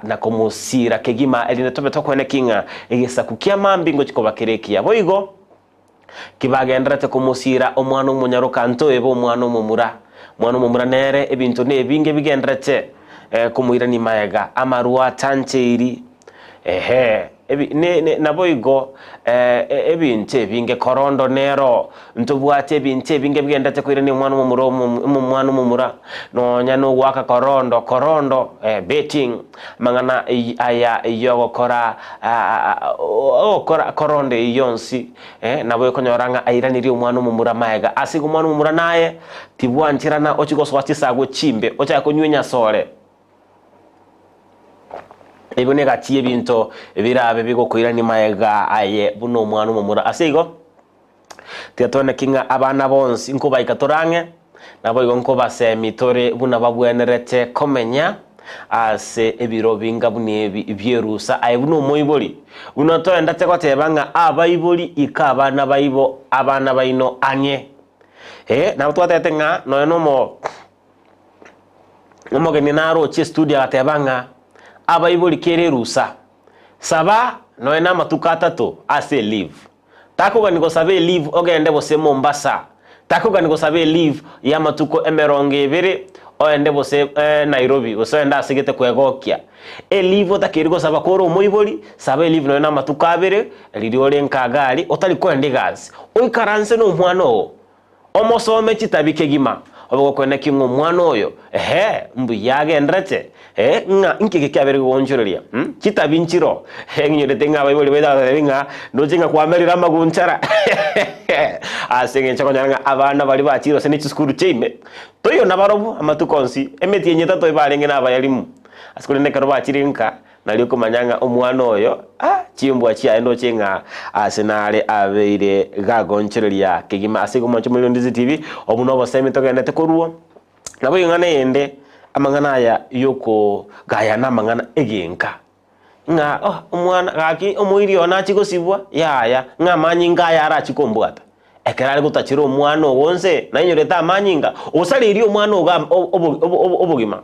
na komosiira kegima, erinde tobe tokoeneki ng'a egesaku kia mambia ngochia koba kere ekiya. Boigo kibagendererete komosiira omwana omonyaroka ntoebe omwana omomura. Omwana omomura nere ebinto nebinge bigendererete komoirania magega, amarwa atancheiri, ehe. Ebi, ne, ne, naboigo eh, e- ebinto ebinge korondo nero, ntobwate ebinto ebinge bigenderete koirania omwana omomura omo- omwana omomura, nonya na ogoaka korondo, korondo, eh, betting, amang'ana ey- aya yogokora ogokora korondo eyio yonsi, eh, nabo ekonyora ng'a airanirie omwana omomura maega. Ase igo omwana omomura naye, tibwancherana ochie gosoa chisagwe chimbe, ochake konywa enyasore. Ebio negati y'ebinto birabe bigokoirania magega aye buna omwana omomura. Ase igo, tiga toeneki ng'a abana bonsi nkobaika tore ang'e, naboigo nkobasemi tore buna babwenerete komenya ase ebiro binga buna ebi bi'erusa. Aye buna omoibori, buna toendete goteba ng'a abaibori ika abana baibo abana baino ang'e. Ee, nabo twatebete ng'a nonya nomo. Omogeni naroche estudio agateba ng'a abaibori kera erusa, saba nonya na amatuko atato ase eleave. Takogani gosaba eleave ogende gose Mombasa, takogani gosaba eleave ya amatuko emerongo ebere oende gose Nairobi gose oende ase gete kwegokia. Eleave otakeire gosaba kore omoibori, saba eleave nonya na amatuko abere riria ore nka gari otari koenda egasi, oikaranse na omwana oo. Omosome chitabi kegima. Obe gokoenekia ng'a omwana oyo, ehe, mbuya agenderete, eh, ng'a inki eke kiabeire gogoonchoreria, mm, chitabi nchiro, ng'inyorete ng'a abaibori baito bagotebi ng'a ndoche ng'a kwamerire amagunchara ase eng'encho okonyora ng'a abana baria bachire gose ne chisukuru chiaime, toiyo nabarobwo amatuko onsi, emetienyi etato ebarenge na abayalimu, ase korende ekero bachire nka, Nario okomanya ng'a omwana oyo, ah, chimbwa chiaye ndoche ng'a ase nare abeire gagonchoreria kegima ase igo mwanche omoriri Ndizi TV, obwo nobosemi togendete korwa. Nabo ing'ana eyende, amang'ana aya yokogayana amang'ana egenka, ng'a oh omwana gaki omoiri one nachie gosibwa, yaya, ng'a amanyinga aya arachie kombwata. Ekero are gotachera omwana ogo nse, nainyorete amanyinga, osareirie omwana ogo am- obo- obo- obogima.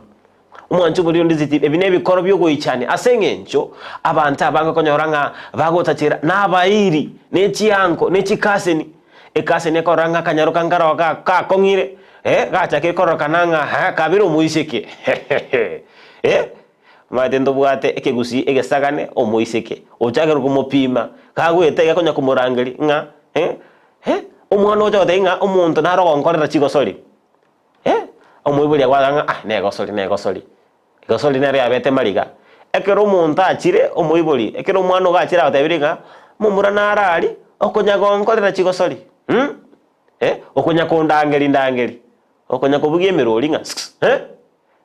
Omwancho oboriri onde ziti, ebi nebikoro bi'ogoichania, ase engencho abanto abange okonyora ng'a bagotachera nabairi, ne chianko, ne chikaseni. Ekaseni ekorora ng'a akanyaroka nkaroo ga kakong'ire, eh, gachakire kororekana ng'a ha kabere omoiseke eh, omanyete ntobwate ekegusii egesagane omoiseke, ochakire komopima, kagoeta iga konya komorangeria ng'a eh, eh, omwana ocha gotebia ng'a omonto naro ogonkorera chigosori. Eh, omoibori agwaga ng'a ah negosori negosori, egosori nero yabete mariga. Ekero omonto achire omoibori, ekero omwana ogo achire agotebirie ng'a, momura naro aria, okonya gonkorera chigosori mh, eh, okonya kondangeri ndangeri, okonya kobugia emerori ng'a sks eh,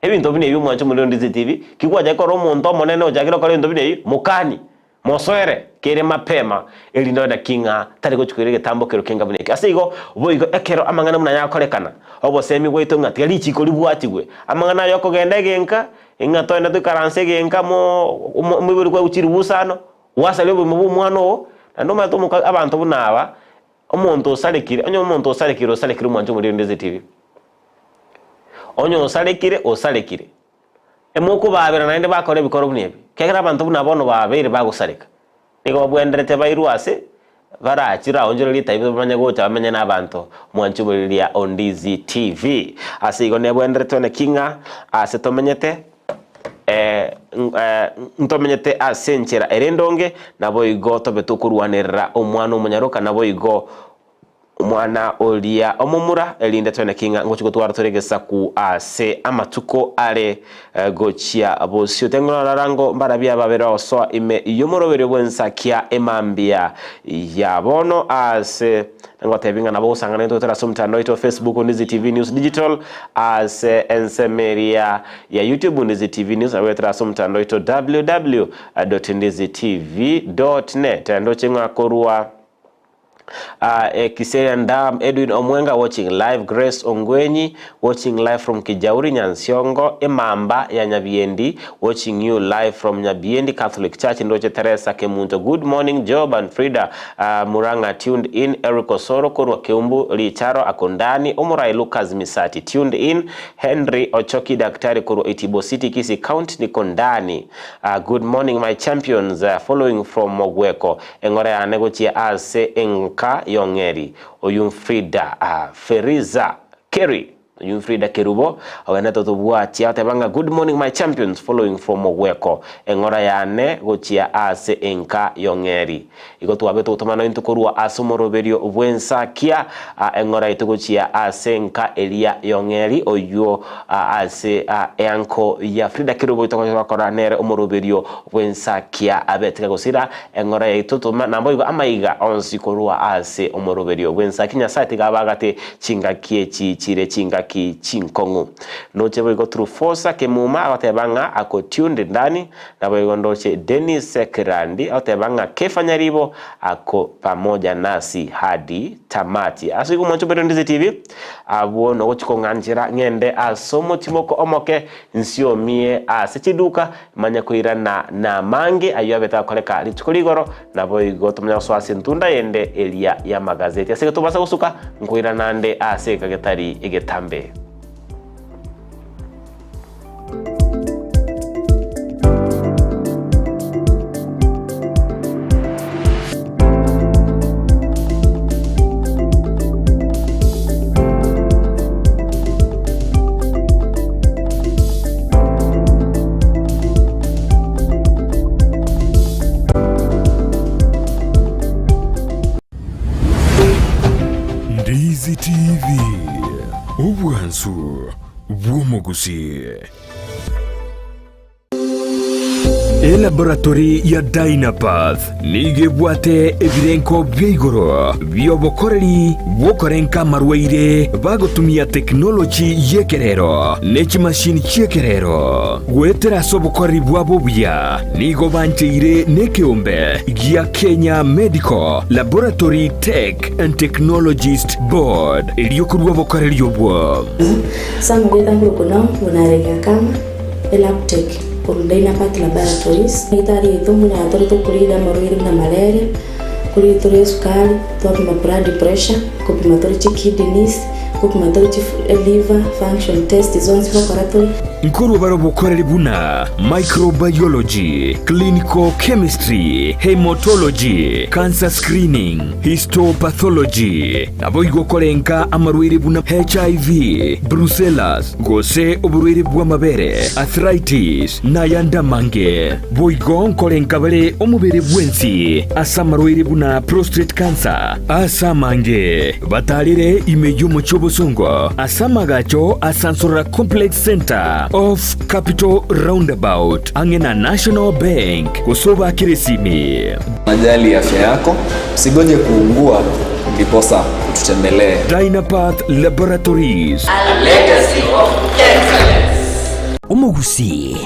ebinto buna ebi omwanche omorero ndiseti ebi, ki gwachaka korora omonto omonene ochakire gokora ebinto buna ebi, mokani. Mosoere kere mapema, erinde obe naki ng'a tari gochia koira egetambo kero kenga buna eke. Ase igo, boigo ekero amang'ana buna aya akorekana, obosemi bwaito ng'a tiga richiiko ribwatigwe, amang'ana aya okogenda egenka, ng'a togende toikaranse egenka mo omoibori kwaigwa chirubusano, gwasaria obogima bwa omwana oo, naende omanyete omoka abanto buna aba, omonto osarekire, onye omonto osarekire osarekire omwanche omoriri ndeze tibi. Onye osarekire osarekire. Emokobaabera naende bakore ebikoro buna ebi, ekiagera abanto buna bono babeire bagosareka. Nigo babwenderete bairwe ase barachire aonchorerie etaifa bamanye gocha bamenye nabanto mwanche omoriria Ondizi TV. Ase igo nebwenderete one ki ng'a ase tomenyete ntomenyete ase enchera ere endonge, naboigo tobe tokorwanerera omwana omonyaroka, naboigo Omwana oria omomura, erinde toeneki ng'a ngochia gotwara tore egesaku ase amatuko are gochia bosio. Teng'orora ngo mbarabia babere bagosoa ime y'omoroberio bw'ensakia emambia ya bono ase ngotebi ng'a nabo ogosangana intwe goetera ase omotandao oito wa Facebook Ondizi TV News Digital ase ensemo eria ya YouTube Ondizi TV News nabo goetera ase omotandao oito www.ondizitv.net. Ndoche ng'a korwa Kiserian Dam, Edwin Omwenga watching live, Grace Ongwenyi watching live from Kijauri Nyansiongo, Emamba ya Nyabiendi watching you live from Nyabiendi Catholic Church, Ndoche Teresa Kemunto, good morning Job and Frida Murang'a tuned in, Eric Osoro korwa Keumbu Richaro Akondani, Omorai Lucas Misati tuned in, Henry Ochoki Daktari korwa Itibo City Kisii County niko ndani, good morning my champions following from Mogweko, Eng'ora yane gochia ase enka y'ong'eri, Oyumfrida Feriza Kerry, Oyumfrida Kerubo, ogenderete gotobwatia oteba ng'a Good morning my champions following from Mogweko, eng'ora yane gochia ase enka y'ong'eri. Igo twabete ogotomana intwe korwa ase omoroberio bw'ensakia, eng'ora yaito gochia ase enka eria y'ong'eri, oyio ase eanko ya Frida Kerubo togokora nere omoroberio bw'ensakia abeteke gosira Eng'ora yaito toma naboigo amaiga onsi korwa ase omoroberio bw'ensaki Nyasae tiga abagate chingaki echi chire chingaki chinkong'u. Ndoche boigo Trufosa Kemuma agoteba ng'a ako tuned ndani, naboigo ndoche Dennis Kirandi agoteba ng'a Kefa Nyaribo ako pamoja nasi hadi tamati. Ase igo omwancho obeire Ndizi TV, abwo nogochi kong'anchera ng'ende ase omotimoko omoke nsiomie ase chiduka Manya koirana namange ayio abete agokoreka rituko rigoro, naboigo tomanye gosoa ase entunda yende eria y'amagazeti. Ase igo tobasa gosuka, nkoirana nde ase egeka getari egetambe. Ndizi TV, obwanchani. Omwansu bw'omogusii. Elaboratory ya Dynapath nigo ebwate ebirenko bia igoro bi'obokoreri bw'okorenka amarwaire bagotumia tekinoloji y'ekerero ne chimashini chi'ekerero. Goetera ase obokoreri bwabo obuya nigo bancheire nekeombe gia Kenya Medical Laboratory Tech and Technologist Board erio korua obokoreri obwo. Samuel Etanguru Kunao buna Kama. Elabtech, korwa Dynapath Laboratories. Daktari oito buna tore tokorigia amarwaire buna malaria, korigia tore esukari, twapima blood pressure, kopima tore chikidneys, kopima tore chi liver function test zonsi gokora tore. Nkorwa bare obokoreri buna microbiology, clinical chemistry, haematology, cancer screening, histopathology, naboigo korenka amarwaire buna HIV, brucellosis, gose oborwaire bw'amabere, arthritis, na ayande amange. Boigo nkorenka bare omobere bwensi ase amarwaire buna prostate cancer, ase amange batarire ime y'omochie obosongo ase amagacho a Sansorora Complex Centre off Capital Roundabout ang'e na National Bank gose obakere esimi. Unajali afya yako, usigoje kuugua ndiposa ututembelee. Dynapath Laboratories. A legacy of excellence. Omogusii,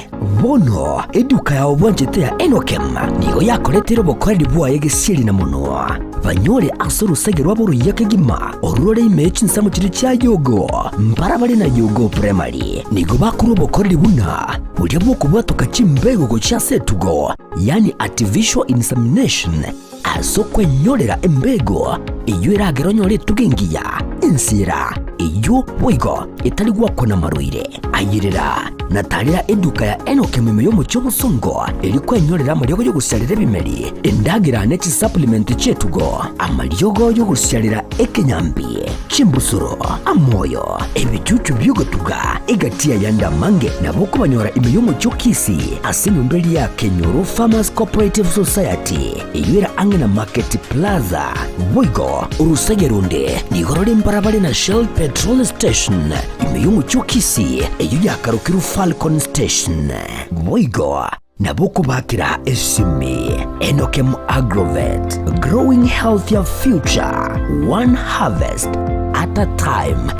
bono eduka yao bwanchete ya Enokem nigo yakoreteire obokoreri bwaye gesieri na monwa, banyore ase orosege rwabo oruya kegima orure ime ye chinsemo chiria chia Yogo, mbarabare na Yogo Primary. Nigo bakorwa obokoreri buna boria bw'okobwatoka chimbego gochia ase etugo, yaani artificial insemination, Ase okwenyorera embego eyio eragere onyore etugo engiya, ensira eyio boigo etari gwakwa namarwaire. Ayerera na tarera eduka ya Enock ime y'omochie obosongo erio kwenyorera amariogo y'ogosiarera ebimeri, endagera ne chisupplement chi'etugo, amariogo y'ogosiarera ekenyambi, chimbusuro, amoyo, ebichuchu bi'ogotuga, egati y'ayande amange nabo okobanyora ime y'omochie o Kisii ase enyomba eria ya Kenyoro Farmers Cooperative Society. Eyio ere ang'e na Market Plaza. Boigo orosege ronde nigo rore mbarabare na Shell Petrol Station ime y'omochie o Kisii, eyio yakarokirwe Falcon Station. Boigo nabo okobakera esimi Enokem Agrovet, growing healthier future, one harvest at a time.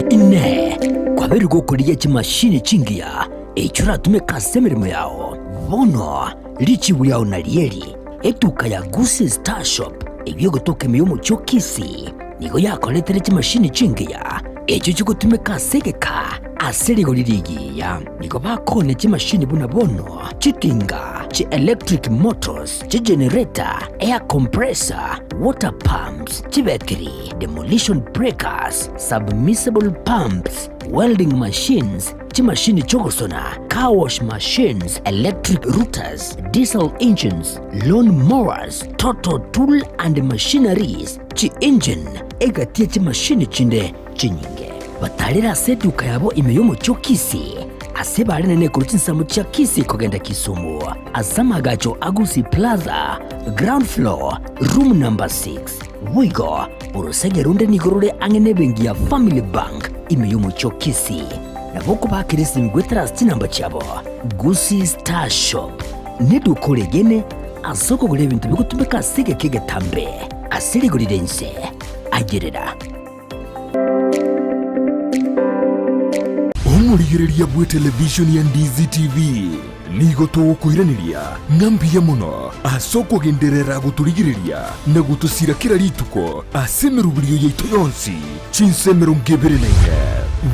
Inee! Kwabeire gokorigia chimashini chingiya echio oratumeke ase emeremo yao? Bono richibu riao narieri, Etuka ya Gusii Star Shop eyio egotoka ime y'omochie o Kisii nigo yakoretire chimashini chingiya echio chigotumeka ase egeka ase rigori rigiya. Nigo bakoonia chimashini buna bono chitinga, chi electric motors, chigenerator, air compressor, water pumps, chibetiri, demolition breakers, submersible pumps, welding machines, chimashini chi'ogosona, car wash machines, electric routers, diesel engines, lawn mowers, total tool and machineries, chi-engine, egati ye chimashini chinde chinyinge. Batarire ase eduka yabo ime y'omochie o Kisii, ase bare nekorwa chinsemo chia Kisii kogenda Kisumu, ase amagacho a Gusii Plaza, ground floor, room number 6. Boigo, orosege ronde nigo rore ang'e nebenki ya Family Bank ime y'omochie o Kisii. Nabo okobakera esimi goetera ase chinamba chiabo. Gusii Star Shop neduka oregene ase okogora ebinto bigotumeka ase egeka egetambe ase rigori ri'ense. Ayerera. Omorigereria bw'etelevishoni ya Ndizi TV nigo togokoiraneria ng'a mbuya mono ase okogenderera gotorigereria na gotosira kera rituko ase emeroberio yaito yonsi chinsa 24.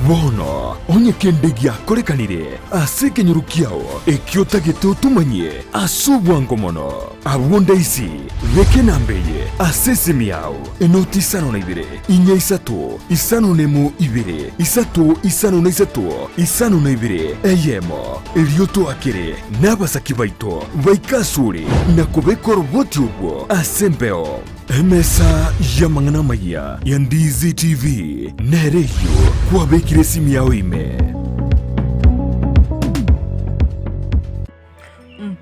Bono onye kende giakorekanire ase ekenyoro kiao ekio otagete otomanyie ase obwango mono, abwo ndaisi beka enamba eye ase esimi yao. Enoti isano na ibere, inya isato, isano nemo ibere, isato isano na isato, isano na ibere, eyemo. Erio toakere nabasaki baito baike asore na kobeka oroboti orwo ase embeo. Emesa y'amang'ana amayia ya Ndizi TV nere eyio kwabekire esimi yao ime.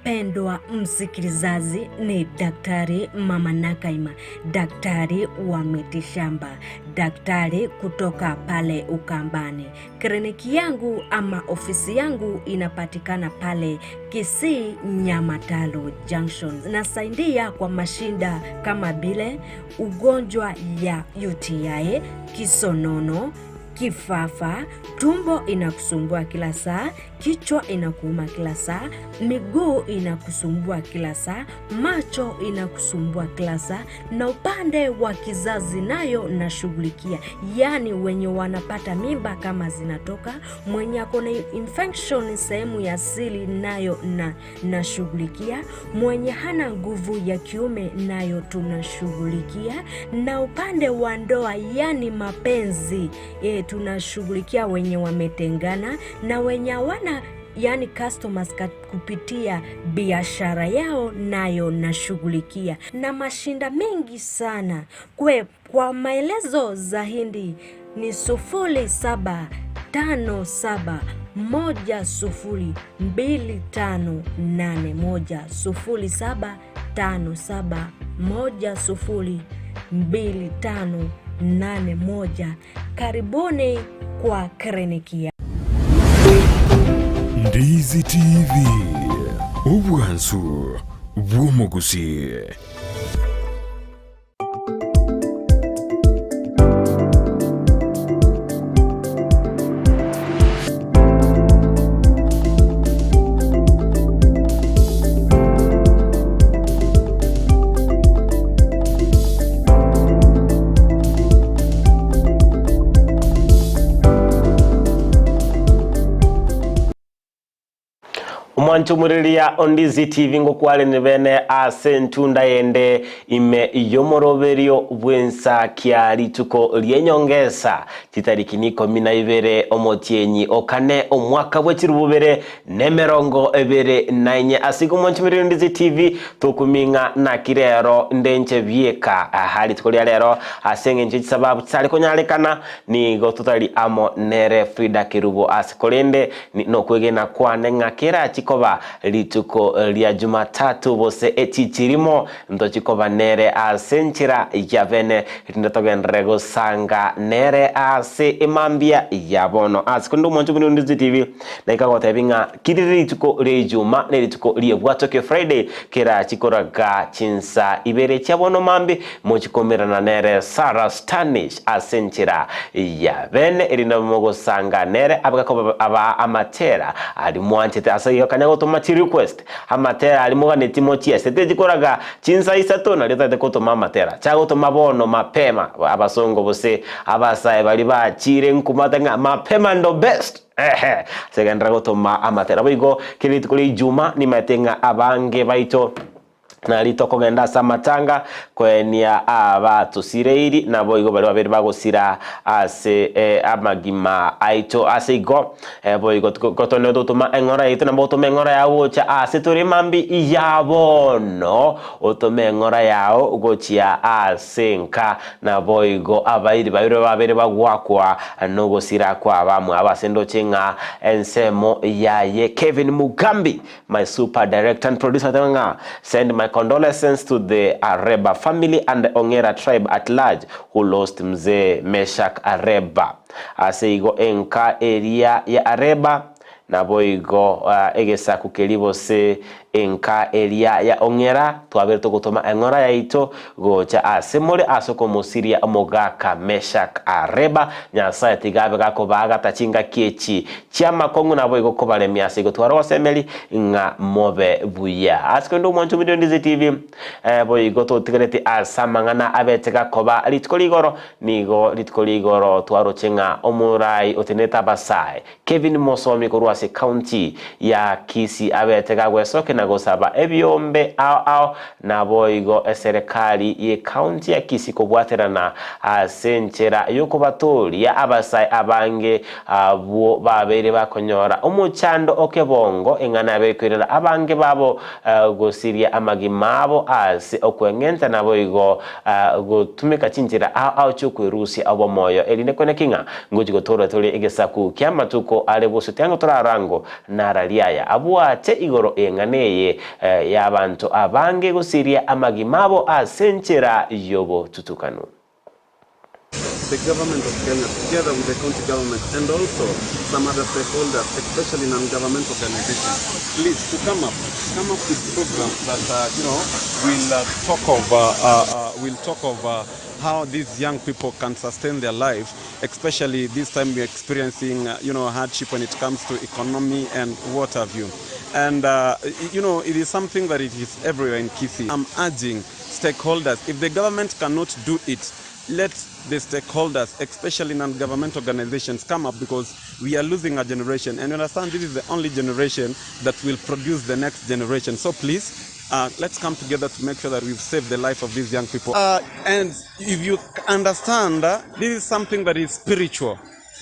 Mpendwa msikilizaji, ni Daktari Mama Nakaima, daktari wa mitishamba, daktari kutoka pale Ukambani. Kliniki yangu ama ofisi yangu inapatikana pale Kisii Nyamatalo Junction. Nasaidia kwa mashinda kama vile ugonjwa ya UTI, kisonono, kifafa, tumbo inakusumbua kila saa, kichwa inakuuma kila saa, miguu inakusumbua kila saa, macho inakusumbua kila saa, na upande wa kizazi nayo nashughulikia, yaani wenye wanapata mimba kama zinatoka, mwenye ako na infection sehemu ya siri nayo na nashughulikia, mwenye hana nguvu ya kiume nayo tunashughulikia, na upande wa ndoa yani mapenzi e, tunashughulikia wenye wametengana na wenye hawana yani customers kupitia biashara yao nayo nashughulikia na mashinda mengi sana. Kwe, kwa maelezo zaidi ni 0757102581 0757102581. Karibuni kwa kliniki ya Ndizi TV, obwansu bw'omogusi. Omwanchomoriria o Ndizi TV ngokwarene bene ase entunda yende ime y'omoroberio bw'ensa kia rituko ri'enyongesa chitariki ni ikomi na ibere omotienyi okane omwaka bw'echirububere nemerongo ebere na enye ase igo omwanchomoriria o Ndizi TV tokuming'a naki rero ndenche bieka aha rituko ria rero ase eng'encho chisababu chisare konyarekana nigo totari amo nere Frida Kerubo ase korende nokwegena kwane ng'a kera chikoba rituko ria Jumatatu bose echichirimo ntochikoba nere ase enchera ya bene rinde togenderere gosanga nere ase emambia ya bono ase korende omwancho buna Ndizi TV naika gotebi ng'a kiri rituko ria ijuma ne rituko ria Friday kera chikoraga chinsa ibere chia bono mambi mochikomerana nere Sarah Stanish ase enchera ya bene erinde mogosanga nere abagakoba aba amatera ari mwanchete ase igo kanya gotoma chi request amatera ari moganeti mochiese techikoraga chinsa isato nario tataete gotoma amatera chagotoma bono mapema abasongo bose abasae bari bachire nkumate ng'a mapema ndo best ehe segendera gotoma amatera boigo keri rituko ria ijuma nimaete ng'a abange baito nari tokogenda ase amatanga koenia abatosireiri nabo igo bari babere bagosira ase eh, amagima aito ase igo eh, boigo gotone totoma eng'ora yaito nabo otome eng'ora yao gocha ase tore mambi ya bono otome eng'ora yao gochia ase nka nabo igo abairi babere babere bagwakwa nogosira kwa abamwe ase ndoche ng'a ensemo yaye Kevin Mugambi my super director and producer ng'a send my condolences to the Areba family and the Ongera tribe at large who lost Mzee Meshak Areba. Ase igo enka eria ya Areba naboigo uh, egesaku keria gose enka eria ya Ongera twabere togotoma eng'ora yaito gocha ase more ase okomosiria omogaka Meshak Areba Nyasaye tiga abe gakobaagata chingaki echi chi'amakong'u naboigo kobaremia ase igo tware gosemeri ng'a mobe buya. Ase korende omwancho ominto Ndizi TV boigo totigareti ase amang'ana abete gakoba rituko rigoro, nigo rituko rigoro twaroche ng'a omorai otenenete abasae Kevin Mosomi korwa ase county ya Kisii abete gagwesokia na gosaba ebiombe ao ao naboigo eserekari ye county ya Kisii kobwaterana ase enchera yokobatooria abasae abange Abwo babeire bakonyora omochando o kebongo, eng'ana yabeire koirera abange babo gosiria amagima abo ase okweng'enta, naboigo gotumeka chinchera ao ao chi'okwerusia obomoyo, erinde kweneki ng'a ngochia gotoorwa tore egesaku ki'amatuko are bosio tiango torarango nararia aya abwate igoro y'eng'ana eye. eye y'abanto abange gosiria amagima abo ase enchera y'obotutukanu. The government of Kenya together with the county government and also some other stakeholders, especially non-government organizations, please to come up, come up with programs that uh, you know will uh, talk of uh, uh, uh, will talk of uh, how these young people can sustain their life, especially this time we're experiencing uh, you know hardship when it comes to economy and what have you. And uh, you know it is something that it is everywhere in Kisii. I'm urging stakeholders, if the government cannot do it, let the stakeholders, especially non-government organizations, come up because we are losing a generation. And you understand this is the only generation that will produce the next generation. So please, uh, let's come together to make sure that we've saved the life of these young people. Uh, and if you understand, uh, this is something that is spiritual.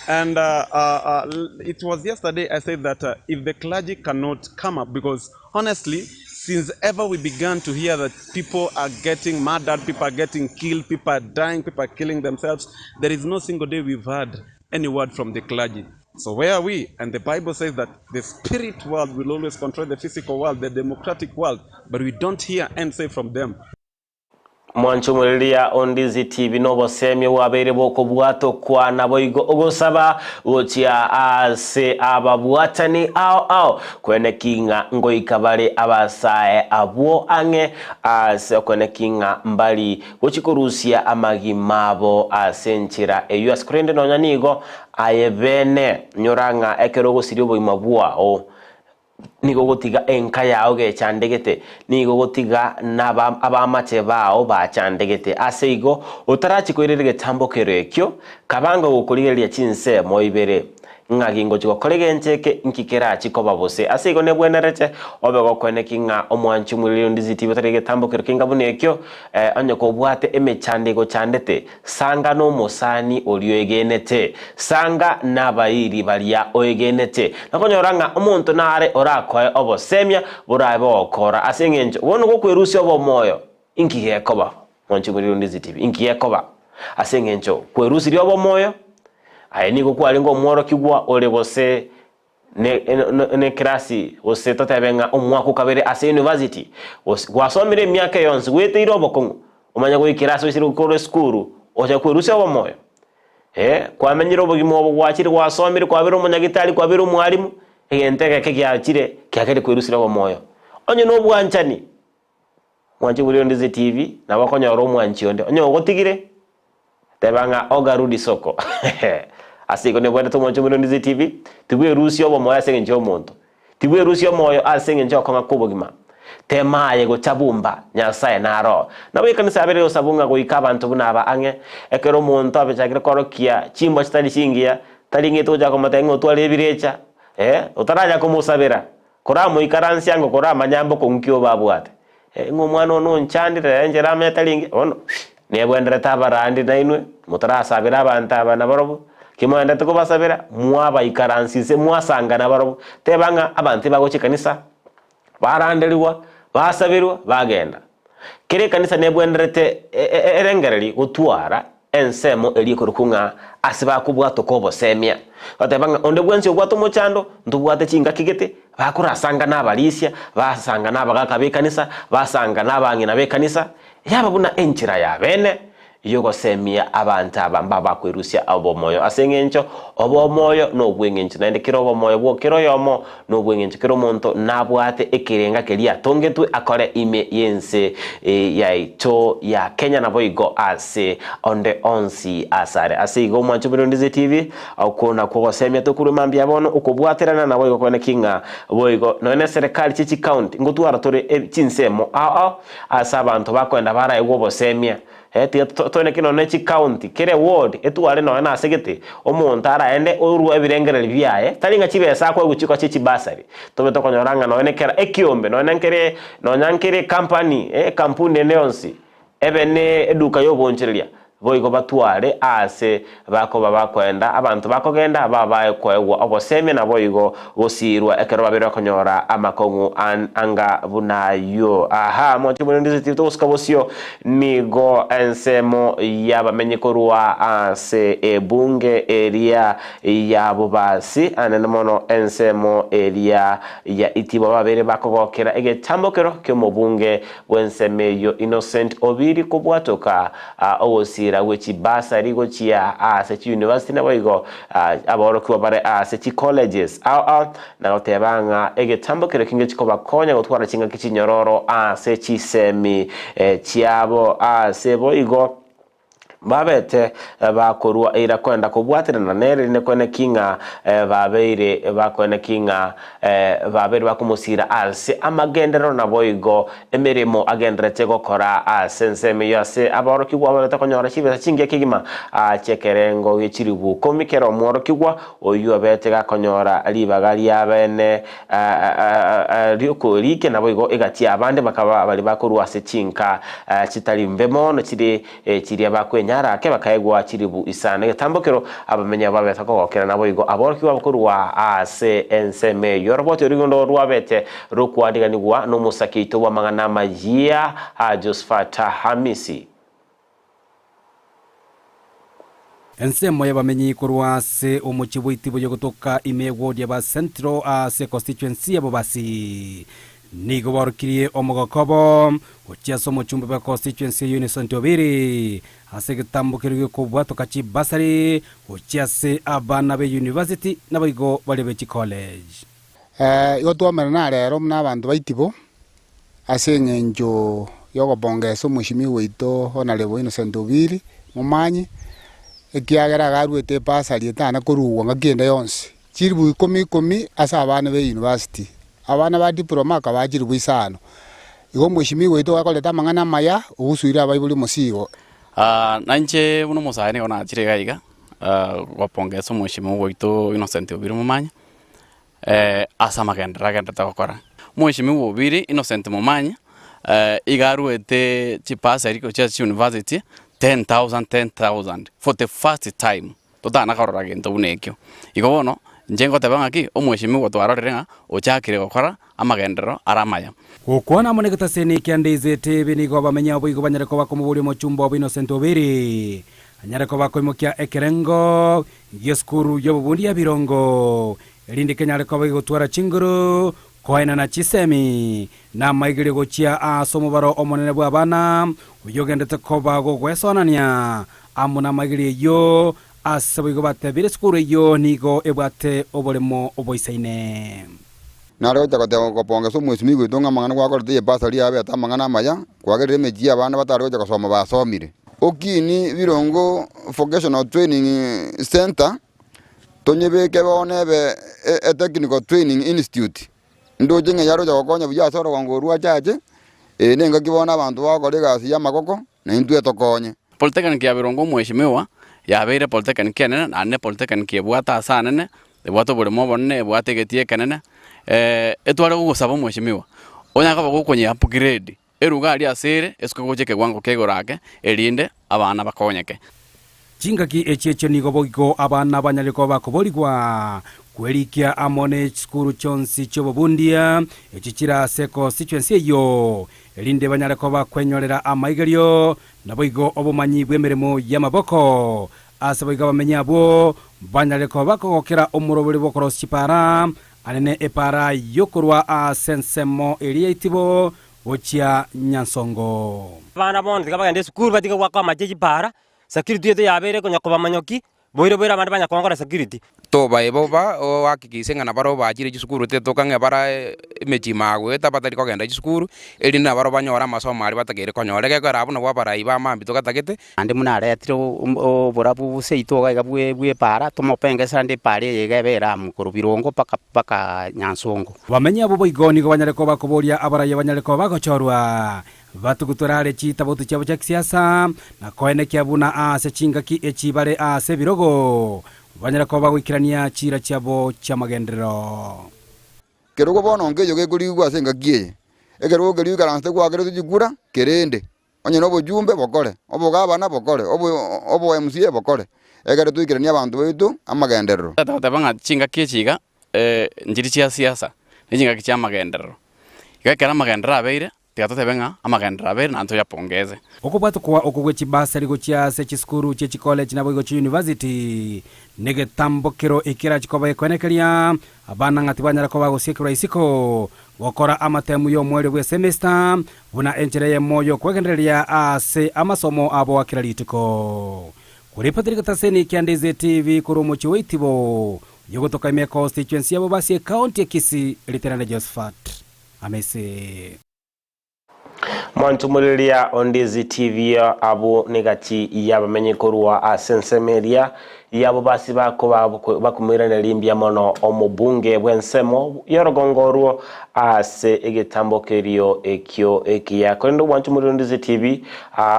And uh, uh, uh, it was yesterday I said that uh, if the clergy cannot come up, because honestly, since ever we began to hear that people are getting murdered, people are getting killed, people are dying, people are killing themselves, there is no single day we've heard any word from the clergy. So where are we? And the Bible says that the spirit world will always control the physical world, the democratic world, but we don't hear and say from them. Mwanchomoreria ondizi tibi nobosemia bwabeire bokobwatokwa naboigo ogosaba gochia ase ababwatani ao ao kweneki ng'a ngoika bare abasae abwo ang'e ase okweneki ng'a mbari gochi korusia amagima abo ase enchera eyio ase korende nonya nigo aye bene nyora ng'a ekero ogosiria obogima bwao Nigo ogotiga enka yao gechandegete, nigo ogotiga naba abaamache bao bachandegete. Ase igo, otarachia koirera egetambo kero ekio, kabange ogokorigereria chinsemo ibere, ng'a gingochia gokora egento eke, inki kerachie koba bose. Ase igo nebwenerete obe gokoeneki ng'a omwanchi omoriri onde zitibe otari egetambo kero kenga buna ekio, onye kobwate emechando egochandete, Sanga nomosani oria oegenete, sanga nabairi baria oegenete, na konyora ng'a omonto nare orakoe obosemia borabe bogokora ase engencho bono gokwerusia obomoyo, inki gekoba? Mwanche bw'erirondi zitibi, inki gekoba? Ase engencho kwerusirie obomoyo, aye nigo kwarenge omworokigwa ore gose Nekerasi gose totebe ng'a omwaka okabere ase university, gose gwasomire emiaka eyonsi gweteire obokong'u, omanye goikera ase oisire korwa esukuru ocha kwerusia obomoyo. Eh, kwamenyire obogima obo gwachire gwasomire kwabeire omonyagitari kwabeire omwalimu, egento egeke giachire kiagerire kwerusera obomoyo. Onye na obwanchani, mwanche bori onde ase etibi, nabo okonyora omwanchi onde, onye ogotigire, Teba ng'a ogarudi soko. Ase igo nebwenerete omwanche omorwani ase etibi, tibwerusia obomoyo ase engencho y'omonto, tibwerusia omoyo ase engencho y'okong'a kw'obogima. Tema aye gochabumba, Nyasae naro. Nabo ekanisa yabeire yosabu ng'a goika abanto buna aba ang'e, ekero omonto abechakire korokia chimbwa chitari chingiya, tari ng'ete gochaka komotebia ng'a otware ebirecha, eh, otaranya komosabera, koramoikaransie ango koramanye ambe okong'u ki obabwate. Ng'a omwana one onchandire, rero enchera amanyete ringe, bono nebwenderete abarandi nainwe, motarasabera abanto aba nabarobwo, ki moendete kobasabera, mwabaikaransia inse, mwasanga nabarobwo. Teba ng'a abanto ebagocha ekanisa, baranderigwa, basaberwa, bagenda. Kera ekanisa nebwenerete erengererie gotwara ensemo eria ekorokwa ng'a ase bakobwatoka obosemia. Bateba ng'a onde bwensi obwate omochando, ntobwate chingaki gete, bakorasanga na abarisia, basanga na abagaka b'ekanisa, basanga na abang'ina b'ekanisa, yaba buna enchera ya bene y'ogosemia abanto aba mbabakwerusia obomoyo. Ase eng'encho obomoyo nobw'eng'encho, naende kera obomoyo bwo kera oyomo nobw'eng'encho kera omonto nabwate ekerenga keria atongetwe akore ime y'ense yaito ya Kenya naboigo ase onde onsi asare. Ase igo omwancho bw'Erundizi TV, okwo nakwo ogosemia tokorwa mambia bono okobwaterana naboigo koeneki ng'a boigo nonya ne serikali chie chicounty ngotwara tore chinsemo ao ao ase abanto bakoenda baraegwe obosemia Tiga toeneke nonya ne chicounty, kera eward etware nonya nase gete, omonto araende orue ebirengererio biaye, tari ng'a chibesa akoegwa chikoa chie chibasari. Tobe tokonyora ng'a nonya kera ekiombe, nonya nkere nonya nkere ecompany, ekampuni ende yonsi, ebe ne eduka ya obonchereria, Boigo batware aase bakoba bakoenda, abanto bakogenda babae koegwa obosemia naboigo gosiirwa ekero babeire bakonyora amakong'u anga buna ayio. Aha, mwanche buna togosika bosio nigo ensemo y'abamenyi korwa ase ebunge eria ya Bobasi, anene mono ensemo eria ya Itibo babeire bakogokera egetambokero ki'omobunge bw'ensemo eyio Innocent Obiri kobwatoka ogosiira gwe chibasari gochia ase chiuniversity naboigo aborokigwa bare ase chicolleges ao ao na goteba ng'a egetambo keria kinge chikobakonya gotwara chingaki chinyororo ase chisemi chiabo ase boigo Babete bakorua eira kwenda kobwaterana nere rinde koeneki ng'a babeire bakoeneki ng'a babeire bakomosiira ase amagenderero naboigo emeremo agendererete gokora ase ensemo eyio ase aborokigwa babete konyora chibesa chingiya kegima chi'ekerengo gie chilifu ikomi kera omworokigwa oyio obete gakonyora ribaga riabene ri'okorikia naboigo egati y'abande bakaba baria bakorua ase chinka chitari mbe mono chire Chiria bakwenyara ake bakaegwa chilifu isano. Egetambokero abamenyi abo babete kogokera naboigo aborokigwa korwa ase ensemo eyio. Oroboti orwo rwabete rokwariganigwa nomosake oito bw'amang'ana amayia Josephat Hamisi. Ensemo y'abamenyi korwa ase omochie bw'Itibo y'ogotoka ime y'ewodi ya Basentro ase econstituency ya Bobasi Nigo baorokirie omogoko obo gochia ase omochumbe bwa constituency eyio Innocent Obiri ase egetambo keria giokobwatoka chibasari gochia ase abana be university naboigo baria be chicollege. Igo twaumerana rero buna abanto ba Itibo ase eng'encho y'ogopongesa omoshimiwa oito Honourable Innocent Obiri Momanyi, ekiagera iga aruete ebasari etana korugwa ngaki ende yonsi. Chilifu ikomi ikomi ase abana be university, abana ba diploma akabaa chilifu isano. Igo omweshimiwa oito gakorete amang'ana amaya, ogusuire abaibori omosigo. Na inche buna omosae nigo nachire iga iga, gopongesa omweshimiwa oito Innocent Obiri Momanyi, ase amagenderero agenderete gokora. Omweshimiwa Obiri Innocent Momanyi, iga aruete chibasari gochia ase chiuniversity 10,000 10,000 for the first time. Totana korora gento buna ekio. Igo bono, inche ngoteba ng'aki, omweshimiwa twarorire ng'a ochakire gokora amagenderero are amaya. Gokwana amo negetaseni kia Ndizete ebi nigo abamenyi abo boigo banyare koba komoboria omochumba obo Innocent Obiri anyare koba akoimokia ekerengo gi'esukuru y'obobundi ya Birongo erinde kenyare koba gegotwara chinguru koenana chisemi na amaigerio gochia ase omobaro omonene bw'abana oyogendete koba gogwesonania Amo namaigerio eyio, ase boigo batebire esukuru eyio nigo ebwate oboremo oboisaine. Nare gocha goteba gopongesa omwesimi goito ng'a amang'ana gwakorete y'ebasari yabete amang'ana amaya, kwagerire emechie y'abana batare gocha gosoma basomire. Okini Birongo Vocational Training Centre tonyebeke bono ebe e Technical Training Institute. Ndoche ng'a yare gocha gokonya buya ase orogongo orwo achache, eye nengaki bono abanto bagokora egasi y'amaboko, na intwe etokonye. Polytechnic ya Birongo omweshimiwa, yabeire polytechnic enene naende ne polytechnic ebwate ase anene, ebwate oboremo obonene, ebwate egetii ekenene, etware gogosaba omweshimiwa, onyare koba gokonye upgrade eruga aria ase ere, esuke gocha ekewango kia igoro ake, erinde abana bakonyeke. Chingaki echi echio nigo boigo abana banyare koba bakoborigwa kwerikia amo ne chisukuru chionsi chi'obobundia echi chire ase constituency eyio, erinde banyare koba kwenyorera amaigerio, naboigo obomanyi bw'emeremo y'amaboko. Ase boigo abamenyi abwo banyare koba bakogokera omoroberi bw'okorosia chipaara, anene epaara y'okorwa ase ensemo eria ya Itibo gochia Nyansongo. Abana bono tiga bagende esukuru batige goaka amache chipaara, security yaito yabeire konya kobamanyoki, boire boire abande banya kongora security. Tobae boba ohakikishe ng'a nabarabwo bachire chisukuru tetoka ng'a bare emechie ime agoeta batari kogenda chisukuru, erinde nabarabwo banyore amasomo aria batakeire konyora. Egekogera abwo nabwo abarai ba mambia togatagete. Naende buna aretire oborabu seito iga iga bwe epaara, tomopengese naende epaara eye iga ebe eramu korwa Birongo mpaka mpaka Nyansongo. Abamenyi abwo boigo nigo banyare koba bakoboria abarai banyare koba bagochorwa Batugutore are chitabotu chiabo chia kisiasa, na koenekia buna aase chingaki echi bare aase ebirogo, banyare koba bagoikerania chiira chiabo chi'amagenderero. Kerogo bono nkeiyo gekorigwa ase engaki eye. Ekerogo keria oikaransete gwakeretwe chikura, kerende. Onye na obochumbe bokore, obogabana bokore, obo MCA bokore, ekero toikeranie abanto baito amagenderero. Toteba ng'a chingaki echi iga nchiri chia siasa, ne chingaki chia amagenderero. Iga ekero amagenderero abeire, tiga totebe ng'a amagenderero abeire naende toyapongeze. Okobwatokwa oko gwe chibasari gochia ase chisukuru chie chikoleji naboigo chiyunivasiti negetambokero ekerachi koba gekoenekeria abana ng'a tibanyara koba gosiekerwa isiko gokora amatemu y'omoerio bw'esemester buna enchera eyemo y'okwegendereria ase amasomo abo a kera rituko. Koripoti rigetaseni kia Ndizi TV korwa omochie o Itibo, oyogotoka ime constituency ya Bobasi ecounty ya Kisii, Lieutenant Josephat Amese. Mwantumoreria o Ndizi TV abwo negati y'abamenyi korwa ase ensemo eria y'abobasi bakoba bakomoiraneria mbuya mono omobunge bw'ensemo y'orogongo orwo ase egetambo kerio ekio ekiya. Korende obwanchumorero Ndizi TV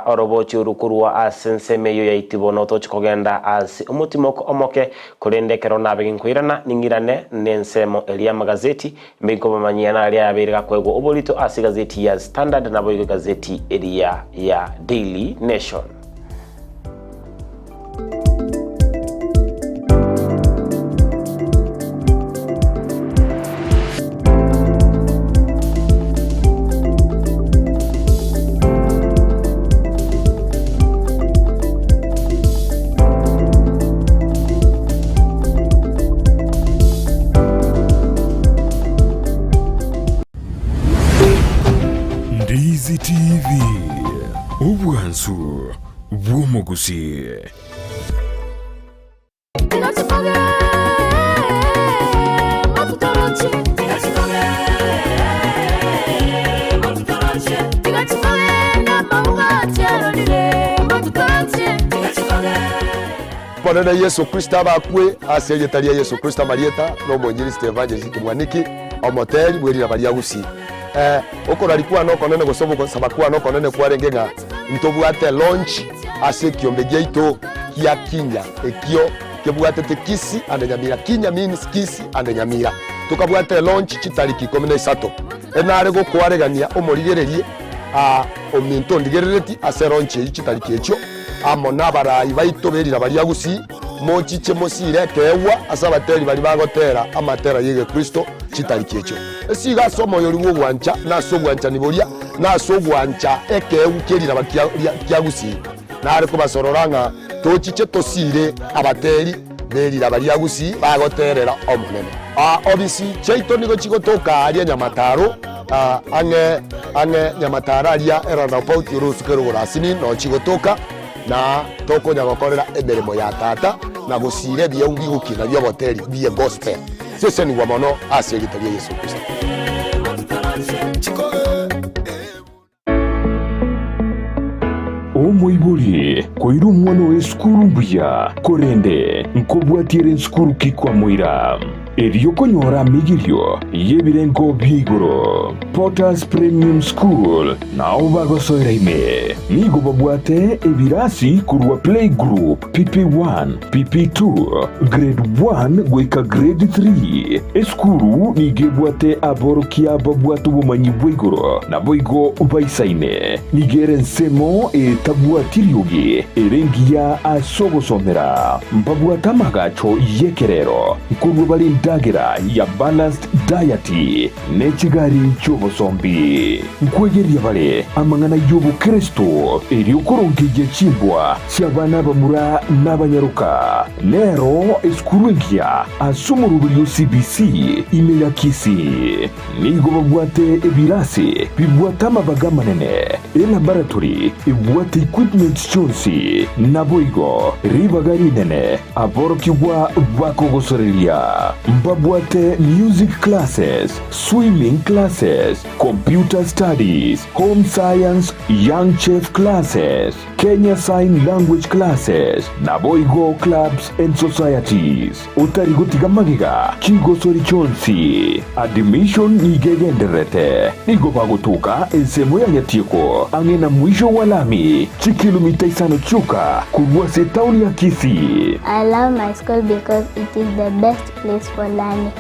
orobochi oru korwa ase ensemo eyio ya Itibo notochi kogenda ase omotimoko omoke, korende ekero nabe ginkoirana ning'irane nensemo eria y'amagazeti mbe nkobamanyia naria yabeire gakoegwa oborito ase egazeti ya Standard naboigo egazeti eria ya Daily Nation. Ndizi TV, obwansu bw'omogusii. Omonene Yeso Kristo abakwe ase erieta ria Yeso Kristo amarieta na omoinjilisti Evangelist Kimwaniki, omoteri bw'eriraba ria Gusii. Eh, okorari kwane okonene gose ogosaba kwane okonene kwarenge ng'a ntobwate launch ase ekiombe giaito gia Kinya ekio kebwatete Kisii and Nyamira. Kinya means Kisii and Nyamira. Tokabwate elaunch chitariki ikomi na isato. Enare gokwaregania omorigererie aa ominto ondigerereti ase elaunch eyio chitariki echio amo nabarai baito beriraba ria Gusii mochiche mosiire ekeegwa ase abateri baria bagotera amatera y'egekristo chitariki echio. Esiga ase omoyo oria bw'ogwancha, na ase obwanchani boria, na ase ogwancha ekeegwa ki'eriraba kia Gusii. Nare kobasorora ng'a tochiche tosiire abateri b'eriraba ria Gusii bagoterera Omonene. Obisi chiaito nigo chigotoka aaria Nyamataro, ang'e ang'e Nyamataro aria eroundabout orosuke rw'Oborasini noo chigotoka, na tokonya gokorera emeremo ya Tata na gosiira ebiegwa bigokina bi'oboteri bie gospel. Sesenigwa mono ase erieta ria Yeso Kristo. Omoibori koira omwana oye esukuru mbuya, korende nkobwatia ere nsukuru ki kwamoira? Erio konyora amigirio y'ebirengo bia igoro. Potters Premium School nao bagosoera ime. Nigo babwate ebirasi korwa playgroup, PP1, PP2, Grade 1 goika Grade 3. Esukuru nigo ebwate aborokia babwate obomanyi bwa igoro naboigo baisaine. Nigo ere ensemo etabwati riogi ere engiya ase ogosomera. Mbabwate amagacho y'ekerero nkorua bare endagera ya balanced diet ne chigari chi'obosombi. Nkwegeria bare amang'ana y'obokristo erio korongeyia chimbwa chi'abana abamura na abanyaroka. Nero esukuru engiya ase omoroberi o CBC ime ya Kisii. Nigo babwate ebirasi bibwate amabaga amanene, elaboratory ebwate equipment chionsi, naboigo ribaga rinene aborokigwa bakogosoreria. Mbabwate music classes, swimming classes, computer studies, home science, young chef classes, Kenya Sign Language Classes, naboigo clubs and societies. Otari gotiga magega chigosori chionsi. Admission nigo egendererete. Nigo bagotoka ensemo ya Nyatieko ang'e na mwisho wa lami, chikilomita isano chioka korwa ase etaoni ya Kisii. I love my school because it is the best place for learning.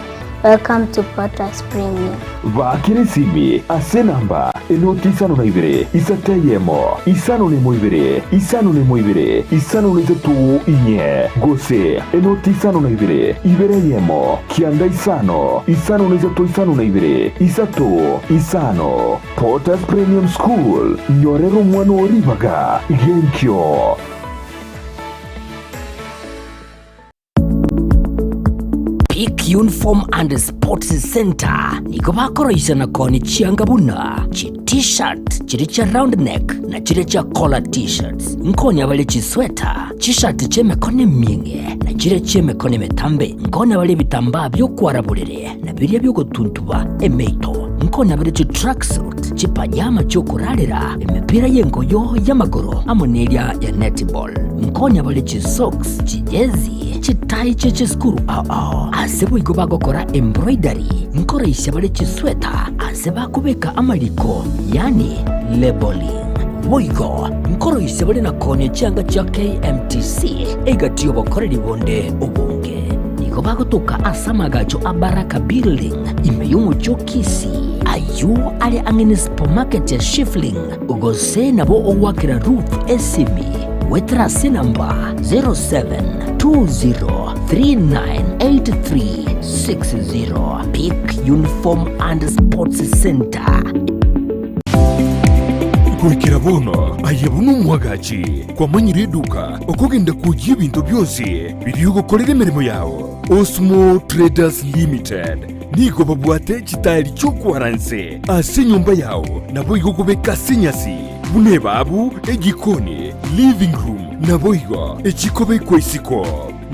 Welcome to Potters Premium. Baakera esimi ase enamba enoti isano na ibere, isato eyemo, isano na emo ibere, isano na emo ibere, isano na isato inye, gose enoti isano na ibere, ibere eyemo, kianda isano, isano na isato isano na ibere, isato, isano. Potters Premium School, nyorera omwana oo ribaga genkio. Peak Uniform and Sports Centre nigo bakoroisia na koonia chianga buna chi T-shirt chiria chia round neck na chiria chia collar T-shirts. Nkoonia bare chisweta, chishati chi'emekono emieng'e na chiria chi'emekono emetambe. Nkoonia bare ebitambaa bi'okwara borere na biria bi'ogotuntuba emeito. Nkoonia bare chitracksuit, chipajama chi'okorarera, emepira y'engoyo y'amagoro amo neria ya netball. Nkonya bare chisocks, chijezi, chitai chie chisukuru ao ao. Ase boigo bagokora embroidery, nkoroisia bare chisweta ase bakobeka amariko, yaani labelling. Boigo nkoroisia bare na koonia chianga chia KMTC egati y'obokoreri bonde obonge. Nigo bagotoka ase amagacho a Baraka Building ime y'omochie o Kisii, ayio are ang'e ne supermarket ya Shifling. Gose nabo ogoakera Ruth esimi goetera ase enamba 0720398360. Peak Uniform and Sports Centre. Goikera bono aye buna omwagachi kwamanyire eduka okogenda kwoyia ebinto bionsi biria ogokorera emeremo yao. Osmo Traders Limited nigo babwate chitaeri chi'okwara inse ase enyomba yao, naboigo kobeka ase enyasi, buna ebaabu, ejikoni, living room, naboigo echikobekwa isiko.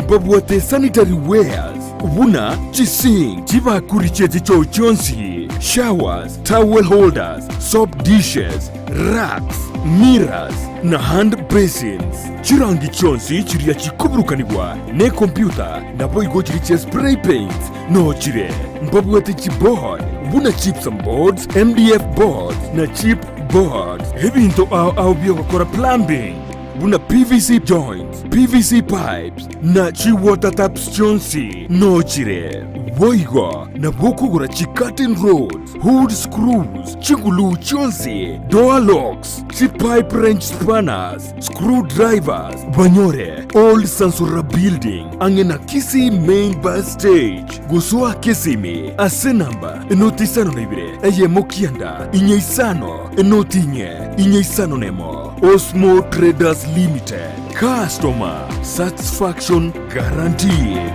Mbabwate sanitary wares buna chisink, chibakuri chie chichoo chionsi, showers, towel holders, soap dishes, racks, mirrors, na hand basins. Chirangi chionsi chiria chikoburukanigwa nekompyuta naboigo chiria chia spray paints nochire. Mbabwate chiboard buna gypsum boards, MDF boards na chip boards. Ebinto ao ao biogokora plumbing buna PVC joints, PVC pipes na chiwater taps chionsi nochire. Boigo nabo okogora chicurtain rods, hood screws, chiguluu chionsi, door locks, chipipe wrench spanners, screw drivers, banyore Old Sansora Building ang'e na Kisii Main Bus Stage. Gosoa Kisimi ase namba enoti isano na ibere eyemo kianda inye isano enoti inye inye isano nemo. Osmo Traders Limited, customer satisfaction guaranteed.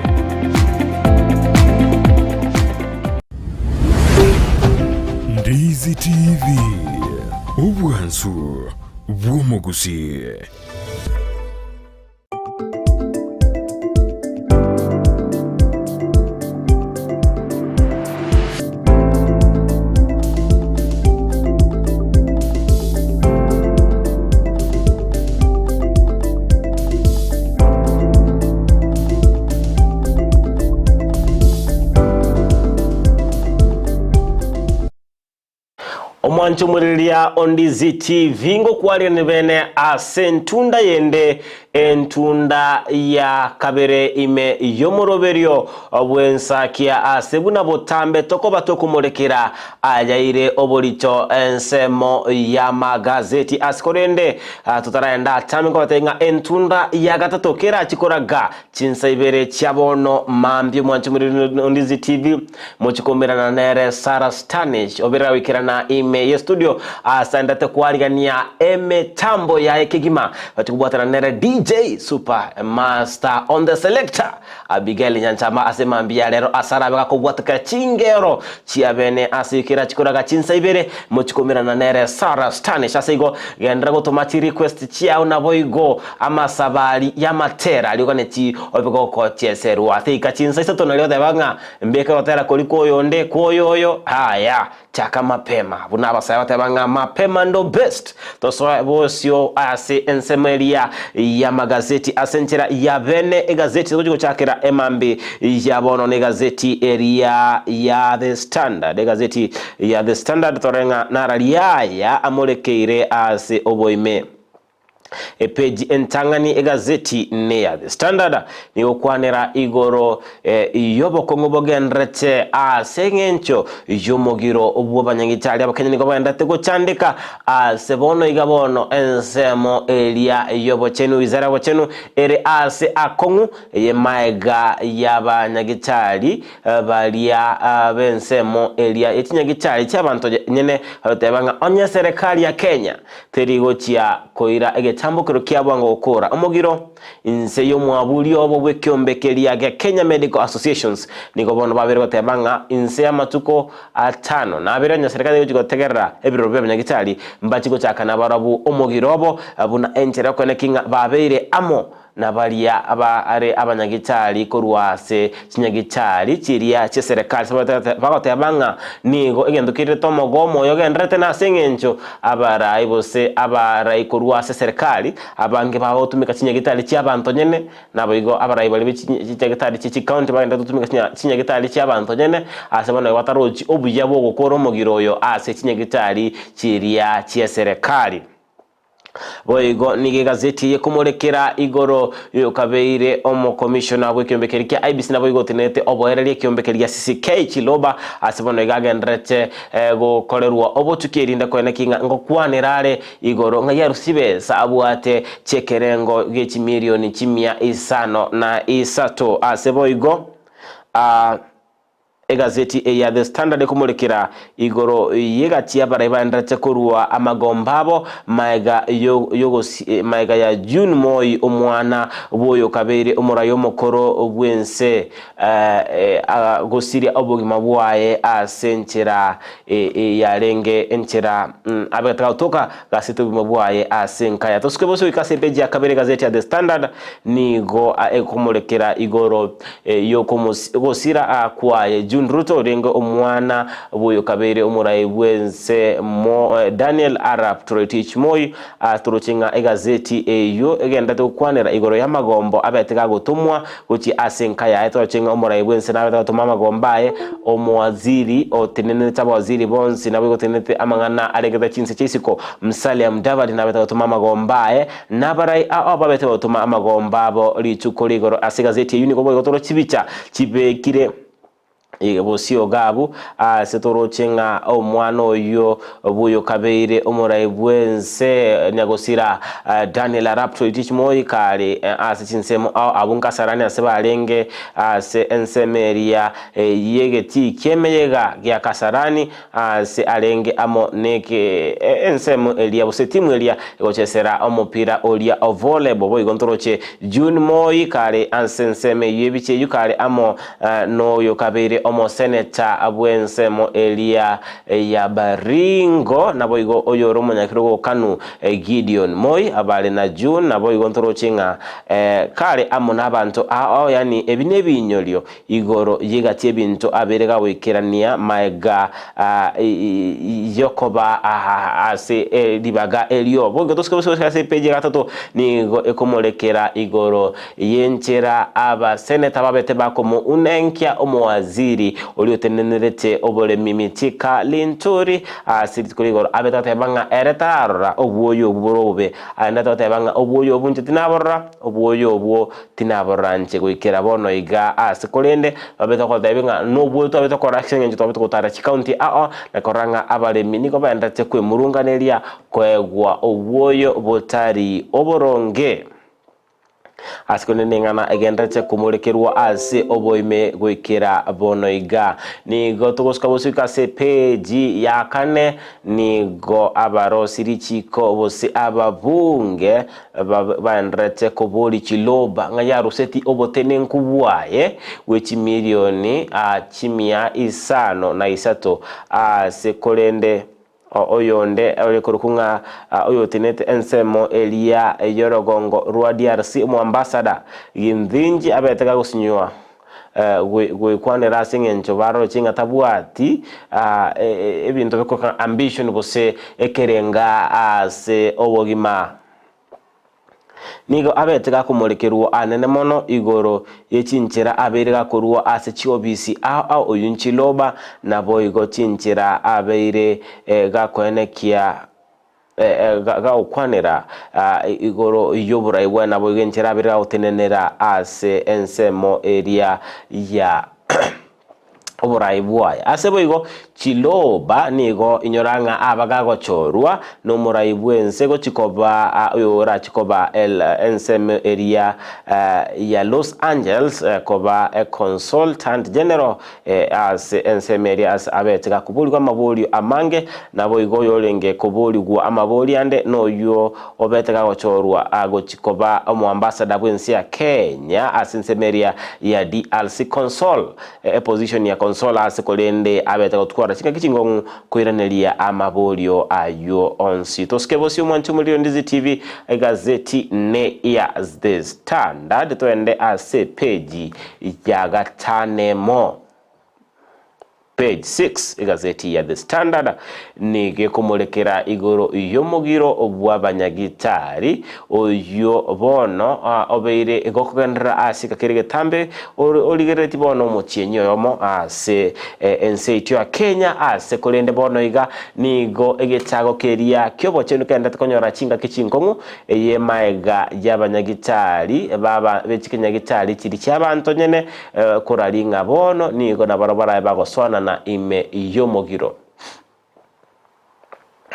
Ndizi TV, obwansu bw'omogusii. Omwancho omorireria o Ndizi TV ngokwarire bene ase entunda yende entunda ya kabere ime y'omoroberio bw'ensakia ase buna botambe tokoba tokomorekera ayaire oborito ensemo y'amagazeti ase korende ah, totaraenda atame nkobatebia ng'a entunda ya gatato kerachikoraga Chinsa ibere chia bono mambia omwancho omoriri o Ndizi TV mochikomerana nere Sarah Stanish oberera goikerana ime ye studio ase aendete kwarigania emetambo yaye kegima bachikobwatana nere DJ Super Master on the Selector Abigail Nyanchama ase mambia ya rero ase arabe gakobwatekera chingero chiabene ase kera chikoraga chinsa ibere mochikomerana nere Sarah Stanish ase igo genderera gotoma chirequest chiao naboigo Amasabari y'amatera aria oganeti obe gogochieserwa. Teika chinsa isato nario oteba ng'a mbeke ogotera koria kw'oyonde, kw'oyoyo, aya, chaka mapema. Buna abasae bateba ng'a mapema ndo best. Tosoe bosio ase ensemo eria y'amagazeti ase enchera ya bene egazeti togochia gochakera emambi ya bono negazeti eria ya The Standard. Egazeti ya The Standard tore ng'a nararia aya amorekeire ase oboime. Epeji entang'ani egazeti neya The Standard nigokwanera igoro y'obokong'u bogenderete ase eng'encho y'omogiro bw'abanyagitari Abakenya nigo bagenderete gochandeka ase bono iga bono ensemo eria y'obochenu wizara y'obochenu ere ase akong'u y'emaega y'abanyagitari baria b'ensemo eria yechinyagitari chi'abanto nyene bagoteba ng'a onye serikali ya Kenya Teri gochia koira egetambokero kia bwango gokora omogiro inse y'omwaburi obo bw'ekeombe keria gia Kenya Medical Associations. Nigo bono babeire goteba ng'a inse y'amatuko atano na abere onye serikali egochia gotegerera ebiroro bi'abanyagitari mbachi gochaka nabarabwo omogiro obo buna enchera y'okoeneki ng'a babeire amo na baria are abanyagitari korwa ase chinyagitari chiria chi'eserekari ase bagoteba ng'a nigo egento kerete omogomo oyo ogendererete nase engencho abarai gose abarai korwa ase eserekari abange bagotumeka chinyagitari chi'abanto nyene, naboigo abarai baria be chinyagitari chie chikaunti bagenderete gotumeka chinyagitari chi'abanto nyene ase bono igo batarochi obuya bw'ogokora omogiro oyo ase chinyagitari chiria chi'eserekari. Boigo nigo egazeti eye ekomorekera igoro y'oyokabeire omokomishona bw'ekeombe keria kia IEBC naboigo otenerete oboereria ekeombe keria gia CCK Chiloba ase bono iga agendererete gokorerwa obotuki erinde koeneki ng'a ngokwanera are igoro ng'a yarusia chibesa abwate chi'ekerengo gie chimilioni chimia isano na isato ase boigo Egazeti eye ya The Standard ekomorekera igoro y'egati y'abarai baenderete korua amagomba abo maega maega ya June Moi omwana bw'oyokabeire omorai omokoro bw'ense gosiria obogima bwaye ase enchera yarenge enchera abegete gagotoka Gasete obogima bwaye ase enkaya. Tosuke bosio goika ase epeji ya kabere egazeti ya The Standard nigo ekomorekera igoro y'okogosira kwaye June Ruto orenge omwana bw'oyokabeire omorai bw'ense Daniel Arap Toroitich Moi. Toroche ng'a egazeti eyio egenderete gokwanera igoro y'amagombo abete gagotomwa Gochia ase enka yaye toroche ng'a omorai bw'ense nabete gotoma amagomba aye, omowaziri otenenerete abawaziri bonsi naboigo otenenerete amang'ana aregete chinse chia isiko, Musalia Mudavadi nabete gotoma amagomba aye, na abarai ao babete gotoma amagomba abo rituko rigoro. Ase egazeti eyio nigo boigo toroche chibicha chibekire. Bosio gabu, ase toroche ng'a omwana oyio bw'oyokabeire omorai bw'ense nyagosira Daniel Arap Toroitich Moi kare ase chinsemo ao abwo nkasarani ase barenge ase ensemo eria y'egetii ki'emeyega gia Kasarani Aase arenge amo neke ensemo eria gose etimu eria egochesera omopira oria o volleyball. Boigo ntoroche June Moi kare ase ensemo eyio ebicha eyio kare amo noyo kabeire omoseneta bw'ensemo eria ya Baringo naboigo oyore omonyakerogo o Kanu Gideon Moi abare na June naboigo ntoroche ng'a kare amo nabanto ao yaani ebi nebinyorio Igoro y'egati y'ebinto abeire gagoikerania maega y'okoba ase ribaga erio. Boigo tosike bosio ase epeji ya gatato nigo ekomorekera igoro y'enchera abaseneta babete bakomounenkia omowaziri oria otenenerete oboremi Mithika Linturi ase rituko rigoro abete goteba ng'a ere tararora obwoyo obwo bore obobe aende goteba ng'a obwoyo obwo inche tinaborora obwoyo obwo Tinaborora inche goikera bono iga aase, korende babete gotebia ng'a nobwoyo twabete korora ase engencho twabete gotara chikaunti ao na korora ng'a abaremi nigo baenderete kwemurunganeria koegwa obwoyo botari oboronge. Ase korende neng'ana egenderete komorekerwa ase oboime goikera bono iga. Nigo togosuka bosio ase epeji ya kane, nigo abarosi richiko gose ababunge Baendererete koboria chiloba ng'a yaruseti obotenenku bwaye bwe chimilioni chimia isano na isato ase korende oyonde ore korokwa ng'a oyotenenete ensemo eria y'orogongo rwa DRC omoambasada Githinji abete gagosinywa goikwanera ase eng'encho baroche ng'a tabwati ebinto bikoroka ambition gose ekerenga ase obogima. Nigo abete gakomorekerwa anene mono igoro ye chinchera abeire gakorua ase chiobisi ao ao oyio nchiloba, naboigo chinchera abeire gakoenekia. Gagokwanera igoro y'oborai bwaye naboigo enchera abere agotenenera ase ensemo eria ya oborai bwaye. Ase boigo Chiloba nigo inyora ng'a aba gagochorwa nomorai bw'ense gochi koba oyo orachi koba ensemo eria ya Los Angeles koba econsultant general Ase ensemo eria ase abete gakoborigwa amaborio amange, naboigo oyorenge koborigwa amaborio ande noyio obete gagochorwa agochi koba omoambassador bw'ense ya Kenya ase ensemo eria ya DRC Consol, eposition ya Consol ase korende abete gotwara chingaki chingong'u koiraneria amaborio ayio onsi. Tosike bosio omwanchi omoriri o Ndizi TV, egazeti ne ya The Standard, toende ase page ya gatanemo, page 6, egazeti ya The Standard nigo ekomorekera igoro y'omogiro bw'abanyagitari oyio bono obeire gokogenderera ase ekero egetambe origereretie bono omotienyi oyomo ase ense yaito ya Kenya ase korende bono iga nigo egetago keria ki'obochenu kegendererete konyora chingaki chinkong'u Eye maega y'abanyagitari baba be chikinyagitari chiria chi'abanto nyene koraria ng'a bono nigo nabarabwo barabe bagosoanana ime y'omogiro.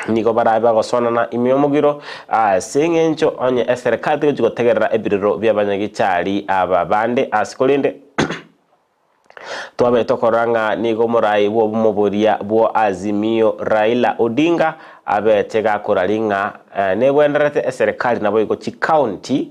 Nigo barabe bagosoanana ime y'omogiro ase eng'encho onye eserekari tegochi gotegerera ebirero bi'abanyagitari aba bande ase korende Twabe tokorora ng'a nigo omorai bw'obomo boria bwo Azimio Raila Odinga abete gakoraria ng'a nebwenderete eserekari naboigo chicounty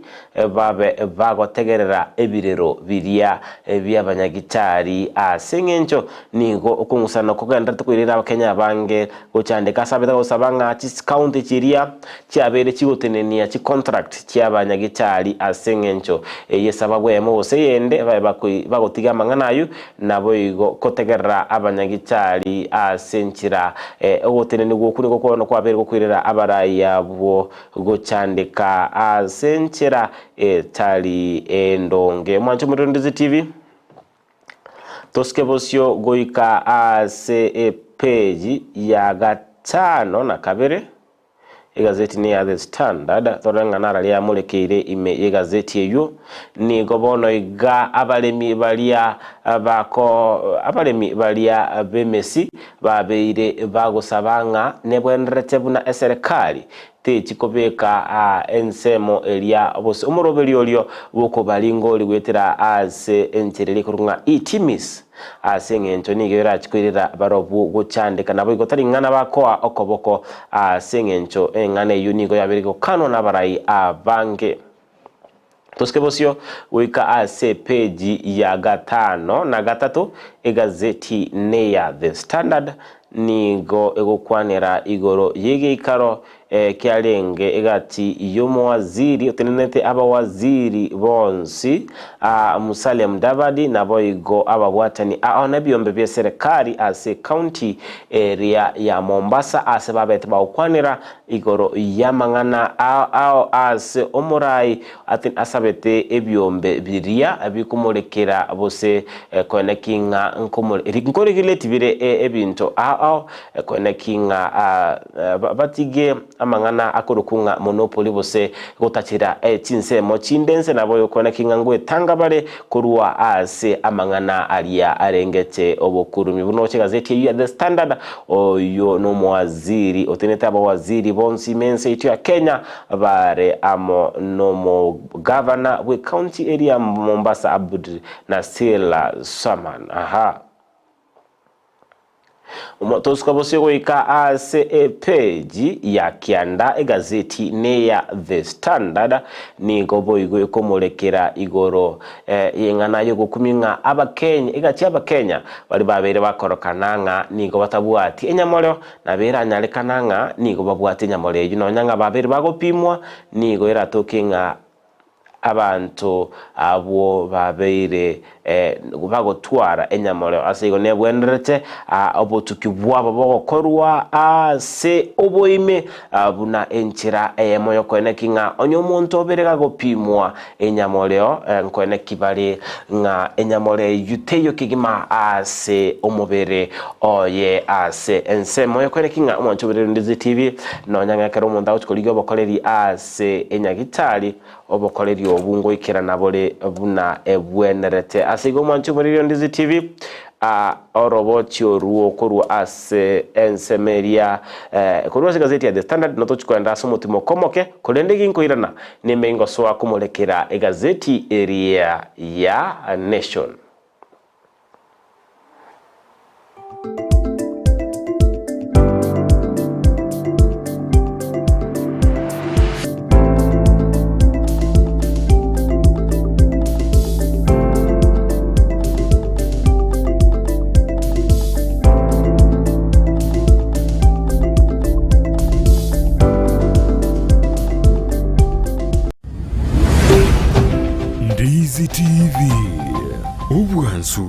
babe bagotegerera ebirero biria biabanyagitari ase eng'encho nigo okong'usana kogenderete koirera abakenya abange Gochandeka ase abete gosaba ng'a chicounty chiria chiabeire chigotenenia chicontract chi'abanyagitari ase engencho eye esababu eyemo gose eyende babe bagotiga amang'ana ayio naboigo kotegerera abanyagitari ase enchera ogotenenigwa okwo nigo bono kwabeire gokoirera abarai abwo gochandeka ase enchera etari endonge. Omwancho omorero Ndizi TV. Tosike bosio goika ase epeji ya gatano na kabere, egazeti neya The Standard, torore ng'a nararia amorekeire ime y'egazeti eyio. Nigo bono iga abaremi baria bako abaremi baria b'emesi babeire bagosaba ng'a nebwenerete buna eserekari Techi kobeka ensemo eria gose omoroberio oria bw'okobaringoria goetera ase enchera eria ekorokwa ng'a E-TIMIS, ase engencho nigo erachi koirera barobwo gochandeka. Naboigo tari ng'ana bakoa okoboko ase engencho eng'ana eyio nigo yabeire gokanwa nabarai abange. Tosike bosio goika ase epeji ya gatano na gatato, egazeti neya The Standard nigo egokwanera igoro y'egeikaro kiarenge egati y'omowaziri otenenete abawaziri bonsi Musalia Mudavadi naboigo ababwatani ao nebiombe bi'eserekari ase ecounty eria ya Mombasa ase babete bagokwanera Igoro y'amang'ana ao ase omorai asabete ebiombe biria bikomorekera bose koeneki ng'a nkorigeretie bire ebinto ao koeneki ng'a batige amang'ana akorokwa ng'a monopoly gose gotachera chinsemo chinde inse nabo koeneki ng'a ngwetanga bare korwa ase amang'ana aria arengete obokurumi. Buna oche egazeti eyio ya The Standard, oyio nomowaziri otenete abawaziri bonsi ime ense yaito ya Kenya bare amo nomogavana bw'ecounty eria ya Mombasa Abdulnasir Saman. Aha. Tosuka bosio goika ase epeji ya kianda egazeti neya The Standard nigo boigo ekomorekera igoro y'eng'ana y'ogokumia ng'a Abakenya egati y'Abakenya baria babeire bakorokana ng'a nigo batabwati enyamoreo nabo eranyarekana ng'a nigo babwate enyamoreo eyio nonya ng'a babeire bagopimwa nigo eratoke ng'a abanto abwo babeire. Bagotwara enyamoreo. Ase igo nebwenerete obotuki bwabo bogokorwa ase oboime buna enchera eyemo y'okoeneki ng'a onye omonto obere gagopimwa enyamoreo, nkoeneki bare ng'a enyamoreo eyio teiyo kegima ase omobere oye. Ase ensemo y'okoeneki ng'a omwancho obere Ndizi TV, nonya ng'a ekero omonto agochia korigia obokoreri ase enyagitari, Obokoreri obwo ngoikerana bore buna ebwenerete. Ase igo omwanchi omoriri o Ndizi TV, aa oroboti orwo korwa ase ensemo eria korwa ase egazeti ya The Standard notochi koenda ase omotimoko omoke, korende ginkoirana nimbe ingosoa komorekera egazeti eria ya Nation. Ndizi TV, obwansu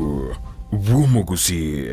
bw'omogusii.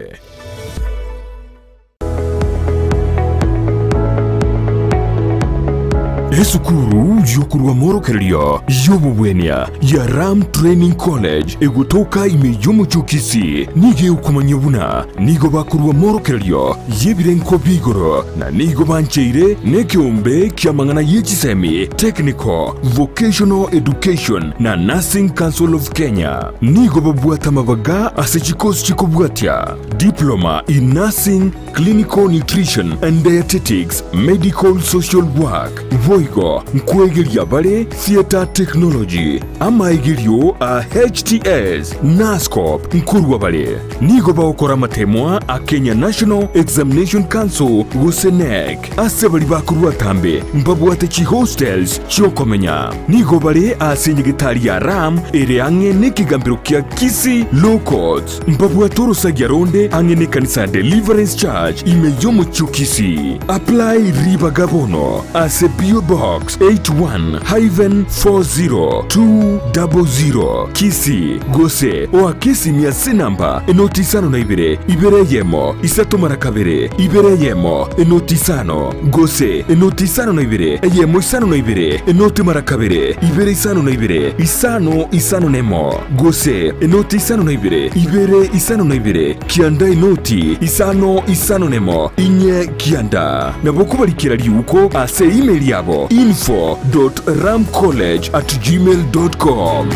Esukuru y'okorwa amorokererio y'obobwenia ya Ram Training College egotoka ime y'omochie o Kisii nigo egokomanyia buna nigo bakorwa amorokererio y'ebirengo bia igoro na nigo bancheire nekeombe ki'amang'ana ye chisemi, Technical, Vocational Education na Nursing Council of Kenya. Nigo babwate amabaga ase chikosi chikobwatia, Diploma in Nursing, Clinical Nutrition and Dietetics, Medical Social Work, boigo nkwegeria bare Theatre Technology, amaegerio a HTS, Nuscop nkorwa bare. Nigo bagokora amatemwa a Kenya National Examination Council gose KNEC. Ase baria bakorwa atambe mbabwate chihostels chi'okomenya. Nigo bare ase enyegetari ya Ram ere ang'e nekegambero kia Kisii Law Courts. Mbabwate orosagia ronde ang'e nekanisa ya Deliverance Church ime y'omochie o Kisii. Apply ribaga bono ase PO Box 81-40200 Kisii gose oake esimi ase enamba enoti isano na ibere, ibere eyemo, isato mara kabere, ibere eyemo, enoti isano, gose enoti isano na ibere, eyemo isano na ibere, enoti mara kabere, ibere isano na ibere, isano isano na emo, gose enoti isano na ibere, ibere isano na ibere, kianda enoti isano isano na emo, inye kianda. Nabo okobarikera riuko ase email yabo info dot ramcollege at gmail dot com.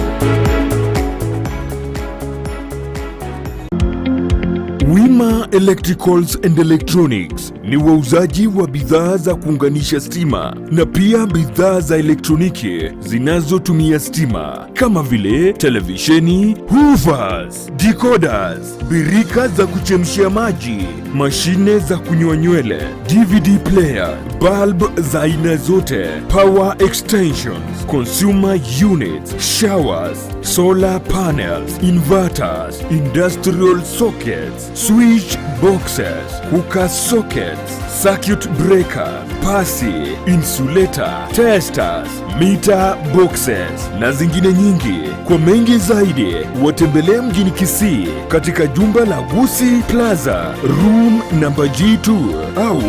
Wima Electricals and Electronics ni wauzaji wa bidhaa za kuunganisha stima na pia bidhaa za elektroniki zinazotumia stima kama vile televisheni, hoovers, decoders, birika za kuchemshia maji, mashine za kunyoa nywele, DVD player, bulb za aina zote, power extensions, consumer units, showers, solar panels, inverters, industrial sockets, switch boxes, cooker sockets, circuit breaker, pasi, insulator, testers, meter boxes na zingine nyingi. Kwa mengi zaidi watembelee mjini Kisii katika jumba la Gusii Plaza room namba G2 au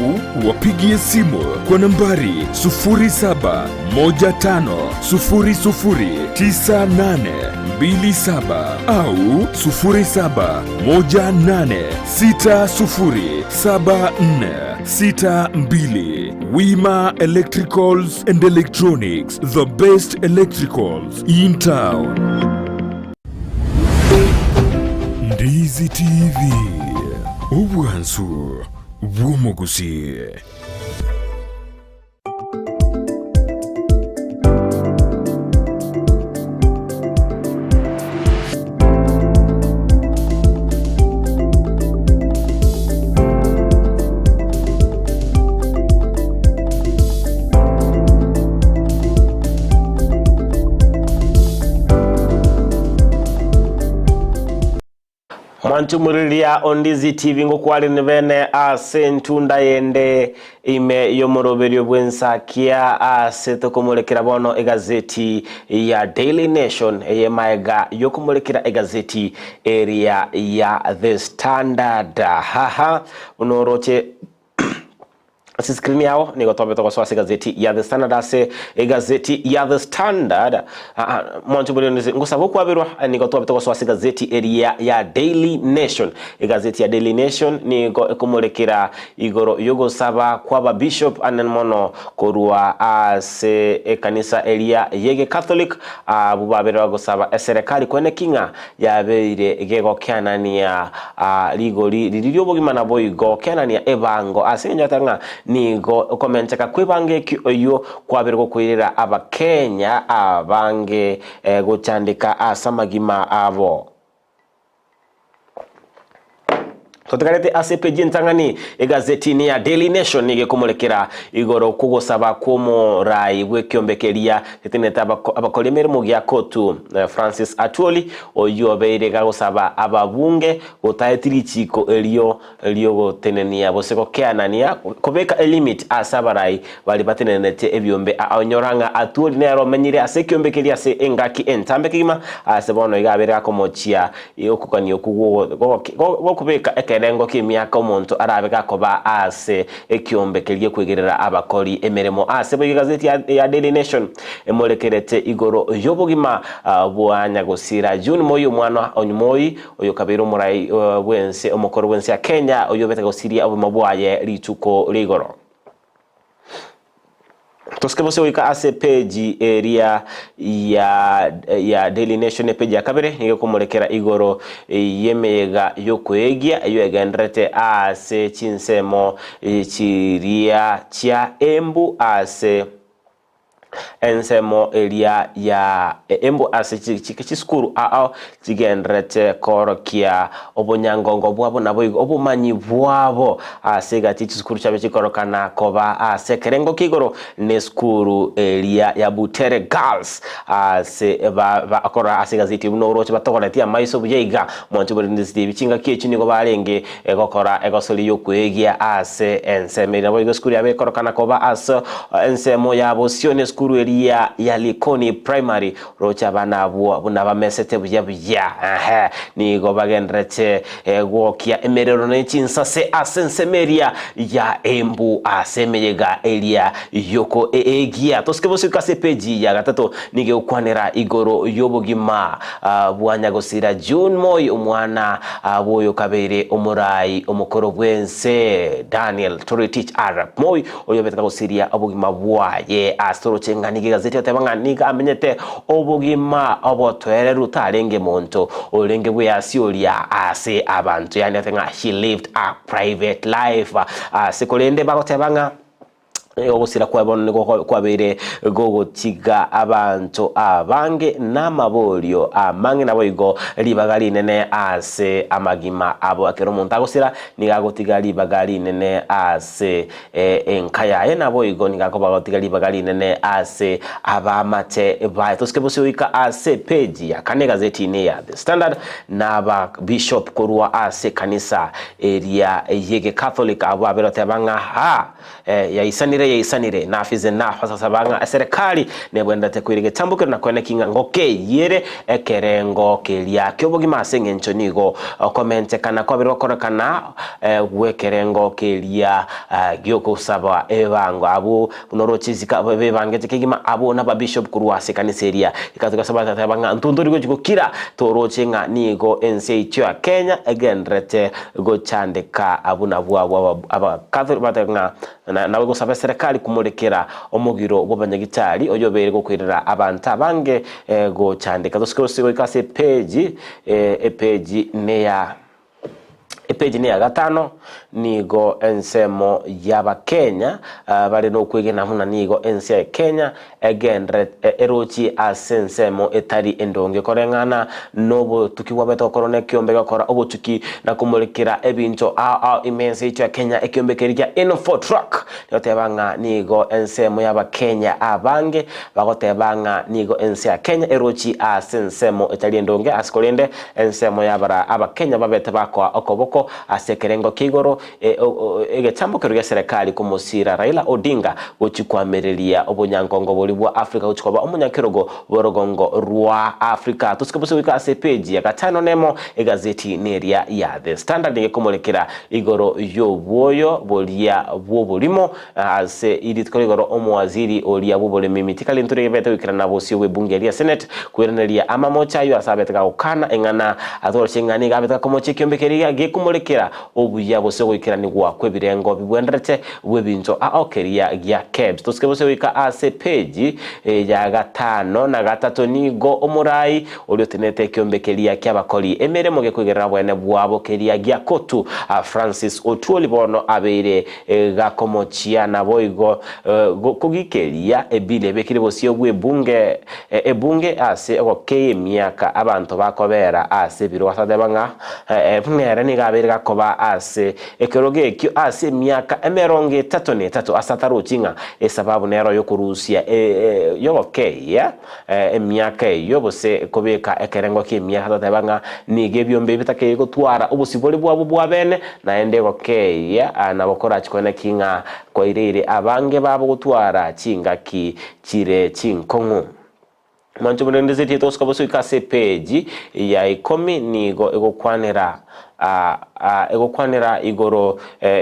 wapigie simu kwa nambari 0715009827 au 0718607462. Wima Electricals and Electronics, the best electricals in town. Ndizi TV, obwansu bw'omogusii. Mwanche omoriria o Ndizi TV ngokwarene bene ase entunda yende ime y'omoroberio bw'ensakia ase tokomorekera bono egazeti ya Daily Nation eye maega y'okomorekera egazeti eria ya The Standard. Haha buna oroche Ase screen yao nigo twabete gosoa ase egazeti ya The Standard ase egazeti ya The Standard mwanche bore ngosaba okwaberwa nigo twabete gosoa ase egazeti eria ya Daily Nation. Egazeti ya Daily Nation nigo ekomorekera igoro yogosaba kwaba bishop anene mono korwa ase ekanisa eria yege Catholic abwo babere bagosaba eserekari kweneki ng'a yabeire gegokeanania rigori riria ri'obogima naboigo keanania ebango ase engencho ng'a nigo okomenteka kw'ebango eki oyio kwabeire gokoirera Abakenya abange gochandeka ase amagima abo. Totigarete ase epeji entang'ani egazetini ya Daily Nation nigo ekomorekera igoro kw'ogosaba kw'omorai bw'ekiombe keria getenenete abakori emeremo gia Kotu Francis Atwoli oyio obeire gagosaba ababunge gotaeti richiko erio riogotenenia gose gokeanania kobeka elimit ase abarai baria batenenete ebiombe aonyora ng'a Atwoli nere omenyire ase ekiombe keria ase engaki entambe kegima ase bono iga abeire gakomochia Okogania okwo gokobeka ekerengo ki'emiaka omonto arabe gakoba ase ekiombe keria kwegerera abakori emeremo. Ase boigo egazeti ya Daily Nation emorekerete igoro y'obogima bwa nyagosira June Moi omwana o Moi oyokabeire omorai bwense omokoro bwense ya Kenya oyobete gosiria obogima bwaye rituko ri'igoro. Tosike bose goika ase peji eria ya ya Daily Nation epeji ya kabere nigo ekomorekera igoro y'emeyega y'okoegia eyio egendererete ase chinsemo chiria chia Embu ase ensemo eria ya Embu ase chisukuru ao chigendererete koorokia obonyangongo bwabo naboigo obomanyi bwabo ase egati chisukuru chiabe chikorokana koba ase ekerengo kia igoro nesukuru eria ya Butere Girls ase bakora ase egazeti buna oroche batogoretie amaiso buya iga mwanche borendesiti ebi chingaki echio nigo barenge egokora egosori y'okwegia ase ensemo eria naboigo esukuru yabo ekorokana koba ase ensemo ya bosio nesukuru eria ya Likoni Primary Roche abana abwo buna bamesete buya buya, ehe, nigo bagendererete gwokia emerero ne chinsase ase ensemo eria ya embu ase emeyega eria y'okoegia. Tosike bosio ase epeji ya gatato nigo egokwanera igoro y'obogima bwa nyagosira June Moi, omwana bw'oyo kabeire omorai omokoro bw'ense Daniel Toroitich arap Moi, Oyobete gosiria obogima bwaye ase oroche ng'a nigo egazeti egoteba ng'a nigo amenyete obogima obotoereru tarenge monto orenge bweasi oria ase abanto yaani ate ng'a he lived a private life ase korende bagoteba ng'a ogosira kwaye bono nigo kwabeire gogotiga abanto abange namaborio amange naboigo ribaga rinene ase amagima abo ekero omonto agosira Nigo agotiga ribaga rinene ase enka yaye, naboigo nigo akoba agotiga ribaga rinene ase abaamate baye. Tosike bosio goika ase epeji ya kane egazeti-inĩ ya The Standard, na aba bishop korwa ase ekanisa eria y'Egecatholic abwo babere goteba ng'a haa yaisanire yaisanire, enough is enough, ase gosaba ng'a eserekari nebwenerete koira egetambokero na koeneki ng'a ngokeyire ekerengo keria ki'obogima ase engencho nigo okomentekana kwabere gokorekana gw'ekerengo keria gi'ogosaba ebango. Abwo buna oroche isiko bebangete kegima, abwo nababishop korwa ase ekanisa eria. Ekatuka ase bagateba ng'a ntontori gochia gokira, toroche ng'a nigo ense yaito ya Kenya egendererete gochandeka buna bwabwo Abacatholic bateba ng'a Nabo gosaba eserekari komorekera omogiro bw'abanyagitari oyobeire gokoirera abanto abange gochandeka. Tosike gose goika ase epeji, epeji neya. Epeji neya gatano, nigo ensemo y'Abakenya bare nokwegena buna nigo ense ya Kenya egendererete erochie ase ensemo etari endonge koreng'ana nobotuki bwabete gokorwa nekiombe gokora obotuki na komorekera ebinto ao ao ime ense yaito ya Kenya. Ekiombe keria kia Infotrak negoteba ng'a nigo ensemo y'Abakenya abange bagoteba ng'a nigo ense ya Kenya erochie ase ensemo etari endonge ase korende Ensemo y'abara Abakenya babete bakoa okoboko ase ekerengo kia igoro egetambo keria gia serekari komosiira Raila Odinga gochia koamereria obonyankongo boria bwa Africa gochia koba omonyakerogo bw'orogongo rwa Africa. Tosike bose goika ase epeji ya gatano nemo egazeti neria ya The Standard nigo ekomorekera igoro y'obwoyo boria bw'oborimo Ase rituko rigoro omowaziri oria bw'oboremi Mithika Linturi ebete goikerana bosio bw'ebunge eria Senate koiraneria amamocho ayio ase abete gagokana eng'ana atoroche ng'a nigo abete gakomocha ekiombe keria gekomorekera obuya gose ogoikeranigwa kw'ebirengo bibwenderete bw'ebinto ao keria gia KEBS. Tosike bosio goika ase page ya gatano na gatato nigo omorai oria otenenete ekiombe keria ki'abakori emeremo gekoigerera obweene bwabo keria gia Kotu Francis Otwoli bono abeire Gakomochia naboigo kogikeria ebili ebekire bosio bw'ebunge ebunge ase ogokeyia emiaka abanto bakobera ase ebirogo. Ase ateba ng'a buna ere nigo abeire gakoba ase ekerogo ekio ase emiaka emerongo etato na etato ase atarochi ng'a esababu nero y'okorusia y'ogokeyia Emiaka eyio, gose kobeka ekerengo ki'emiaka, toteba ng'a nigo ebiombe ebi bitakeiyo gotwara obosibore bwabo bwa bene, naende gokeyia nabo korache koene ki ng'a kwaireire abange babo gotwara chingaki chire chinkong'u. Mwanche omorendesi titogosuka bosa goika ase epeji ya ikomi nigo egokwanera egokwanera igoro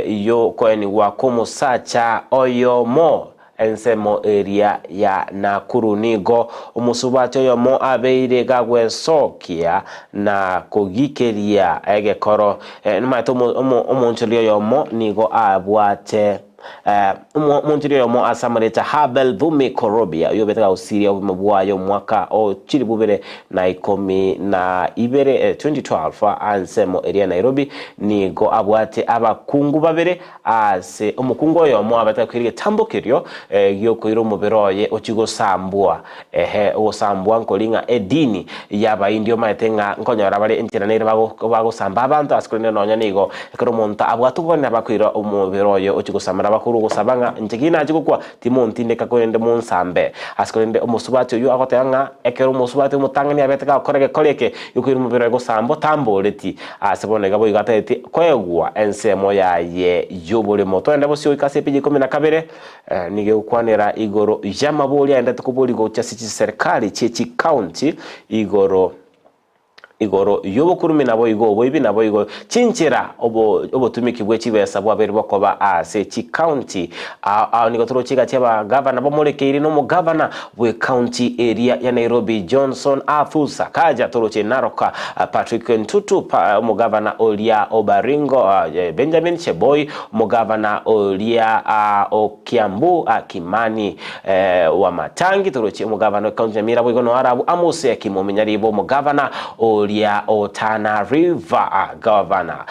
y'okoenigwa kw'omosacha oyomo Ensemo eria ya Nakuru nigo omosubati oyomo abeire gagwesokia na kogikeria egekoro. Nomanyete omonchori oyomo nigo abwate omonchori oyomo ase amareta Habel Thumi Korobia oyio obete gagosiria obogima bwaye omwaka o chilifu bibere na ikomi na ibere, 2012, ensemo eria ya Nairobi nigo abwate abakungu babere Ase omokungu oyomo abete akoira egetambo kerio gi'okoira omobere oye ochie gosambwa. Ehe, ogosambwa nkori ng'a edini y'Abaindi omanyete ng'a nkonyora bare enchera nere bagosamba abanto ase korende nonya nigo ekero omonto abwate okogania bakoira omobere oye ochie gosamba nabakorwa ogosaba ng'a inche ki nachie gokwa timontindeka korende monsambe. Ase korende omosubati oyio agoteba ng'a ekero omosubati omotang'ani abete gakora egekora eke gi'okoira omobere oye gosambwa tamboreti Ase bono iga boigo atagete koegwa ensemo yaye y'oboremo. Togende bosio goika ase epeji ikomi na kabere, nigo egokwanera igoro y'amabori aendete koboria gochia ase chiserikali chie chicounty igoro igoro y'obokurumi naboigo oboibi naboigo chinchera obo obotumiki bwe chibesa bwabeire bokoba ase chicounty. Ao ao nigo toroche egati y'abagavana bamorekeire nomogavana bw'ecounty eria ya Nairobi Johnson Arthur Sakaja, toroche Narok Patrick Ntutu, omogavana oria o Baringo Benjamin Cheboi, omogavana oria o Kiambu Kimani Wamatangi, toroche omogavana o county Nyamira boigo Noarabu Amos Kimomi Nyaribo, omogavana oria o Tana River Gavana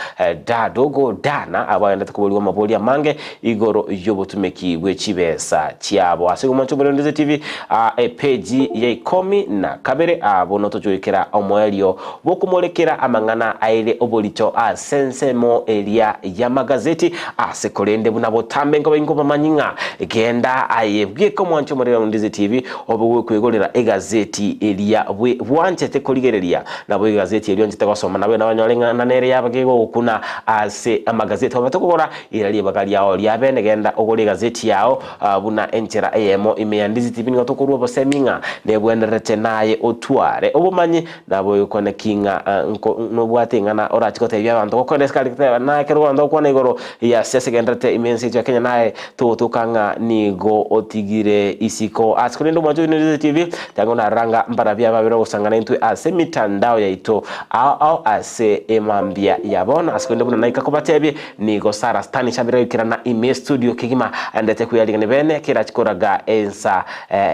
Dadogo Dana, abwo agendete koborigwa amabori amange igoro y'obotumeki bwe chibesa chiabo. Ase igo mwanche omorendeze TV aa epeji ya ikomi na kabere aa bono tochoikera omoerio bw'okomorekera amang'ana aire oborito ase ensemo eria y'amagazeti ase korende buna botambe nkoba inkobamanyi ng'a genda aye bweka omwanche omorendeze TV obe gwekwegorera egazeti eria bwe bwanchete korigereria nabo egazeti eria onchete gosoma nabo nabanyore ng'a nere yaba gegokuna ase amagazeti obete kogora Ira ribaga riao ria bene, genda ogore egazeti yao buna enchera eyemo ime ya Ndizi TV nigo tokorua obosemi ng'a nebwenerete naye otware obomanyi naboigokwane ki ng'a nobwate ing'ana orachi gotebia abanto gokora esikari goteba naye ekero abanto bagokwana igoro ya siasa egendererete ime ense yaito ya Kenya naye togotoka ng'a nigo otigire isiko ase korende omwancho oino Ndizi TV tango narora ng'a mbarabia babere ogosangana intwe ase emitandao yaito. yaito ao ao ase emambia ya bono. Ase korende buna naika kobatebie, nigo Sarah Stanish abere goikerana ime estudio kegima aendete kweyarigania bene kerachi koraga ensa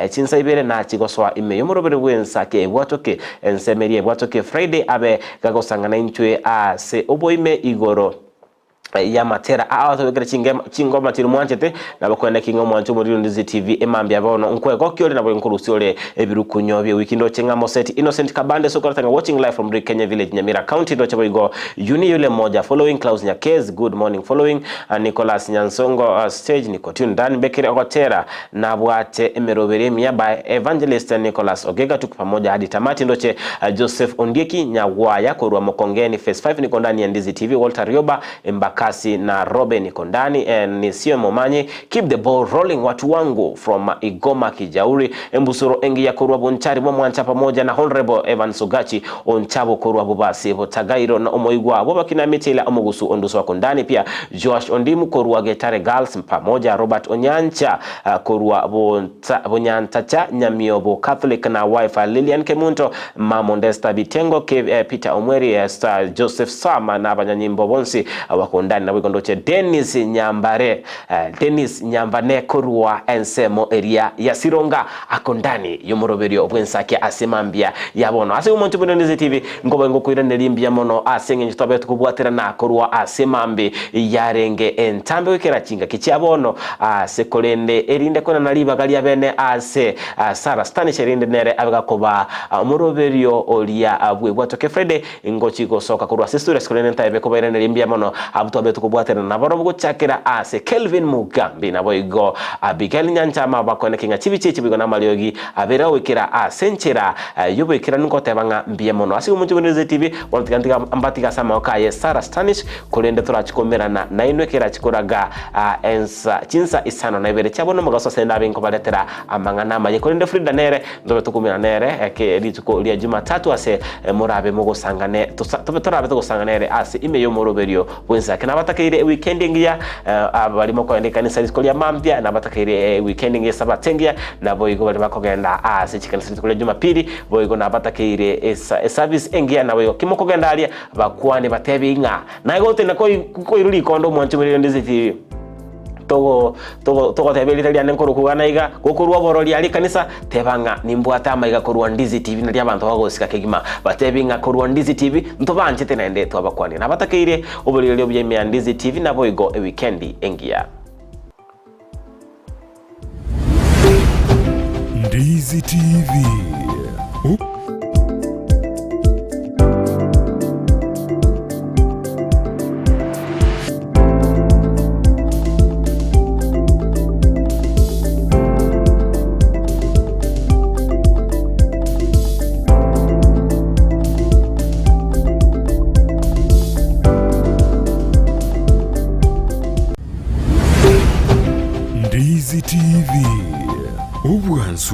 chinsa ibere nachi gosoa ime y'omorobere bw'ensa kebwatoke ensemo eria ebwatoke Friday abe gagosangana intwe ase oboime igoro y'amatera aa tobekere chingema chingoma chiri mwanchete nabo kwene ki ng'a omwanche omoriri Ndizi TV emambia bono nkwegokia ore nabo nkorusia ore ebirukunyo bie wiki ndoche ng'a Moseti Innocent Kabande sokorete ng'a watching live from Rick Kenya Village Nyamira County ndoche boigo Uni yule moja following Klaus Nyakez good morning following Nicholas Nyansongo stage niko tune ndani mbekere ogotera Nabwate emeroberi emiya by Evangelist Nicholas Ogega tuko pamoja hadi tamati ndoche Joseph Ondieki Nyagwaya korwa Mokongeni phase 5 niko ndani ya Ndizi TV Walter Rioba Embakasi na Robe niko ndani eh, Nisio Momanyi keep the ball rolling watu wangu from Igoma Kijauri Embusuro engiya korwa Bonchari Bomwancha pamoja na Honorable Evans Ogachi Onchabo korwa Bobasi Botagairo na Omoigwa Bobakina Mitila Omogusu Onduso wako ndani pia Joash Ondimu korwa Getare Girls pamoja Robert Onyancha korwa Bonyantacha Nyamiobo Catholic na wife Lilian Kemunto Mamondesta Bitengo Peter Omweri Star Joseph Sam na abanyanyimbo bonsi wako ndani naboigo ndoche Dennis Nyambare Dennis Nyambane korwa ensemo eria ya Sironga ako ndani yomoroberio bw'ensakia ase mambia ya bono. Ase omonto buna Ndizi TV nkobe ngokoiraneria mbuya mono ase eng'encho twabete kobwaterana korwa ase mambi yarenge entambe goikera chingaki chia bono ase korende erinde konana ribaga ria bene ase Sarah Stanish erinde nere abe gakoba omoroberio oria bw'ebwatoke Friday ngochi gosoka korwa ase studio ase korende ntaebe kobairaneria mbuya mono abwo twabete kobwaterana nabarobwo gochakera ase Kelvin Mugambi naboigo Abigail Nyanchama bakoeneke ng'a chibicha echi boigo namariogi abere goikera ase enchera y'oboikeranu ngoteba ng'a mbuya mono ase omonto bwe TV bono tiga ntiga mbatiga ase amaboko aye Sarah Stanish korende torachi koumerana nainwe ekerachi koraga ensa chinsa isano na ibere chia bono omogaso ase ndabe nkobaretera amang'ana amaye korende Frida nere ntobe tokoumera nere eke rituko ria Jumatatu ase morabe mogosangane tobe torabe togosangana nere ase ime y'omoroberio bw'ensake nabatakeire ewikendi engiya Abaria mokogenda ekanisa rituko ria mambia, nabatakeire ewikendi engiya esabato engiya, naboigo baria bakogenda ase chikanisa rituko ria Jumapili, boigo nabatakeire eservice engiya, naboigo ki mokogenda aria, bakwane batebie ng'a naye gotenda koirwa rikondo omwancho bwe rende ase togo togo togoteba erieta riane nkorokwa iga na iga, gokorwa oborori aria ekanisa, teba ng'a nimbwate amaiga korwa Ndizi TV nario abanto bagosika kegima, batebie ng'a korwa Ndizi TV ntobanchete naende twabakwania. Nabatakeire Oboriri obuya ime ya Ndizi TV naboigo ewikendi engiya. Ndizi TV. Ndizi TV. Obwansu.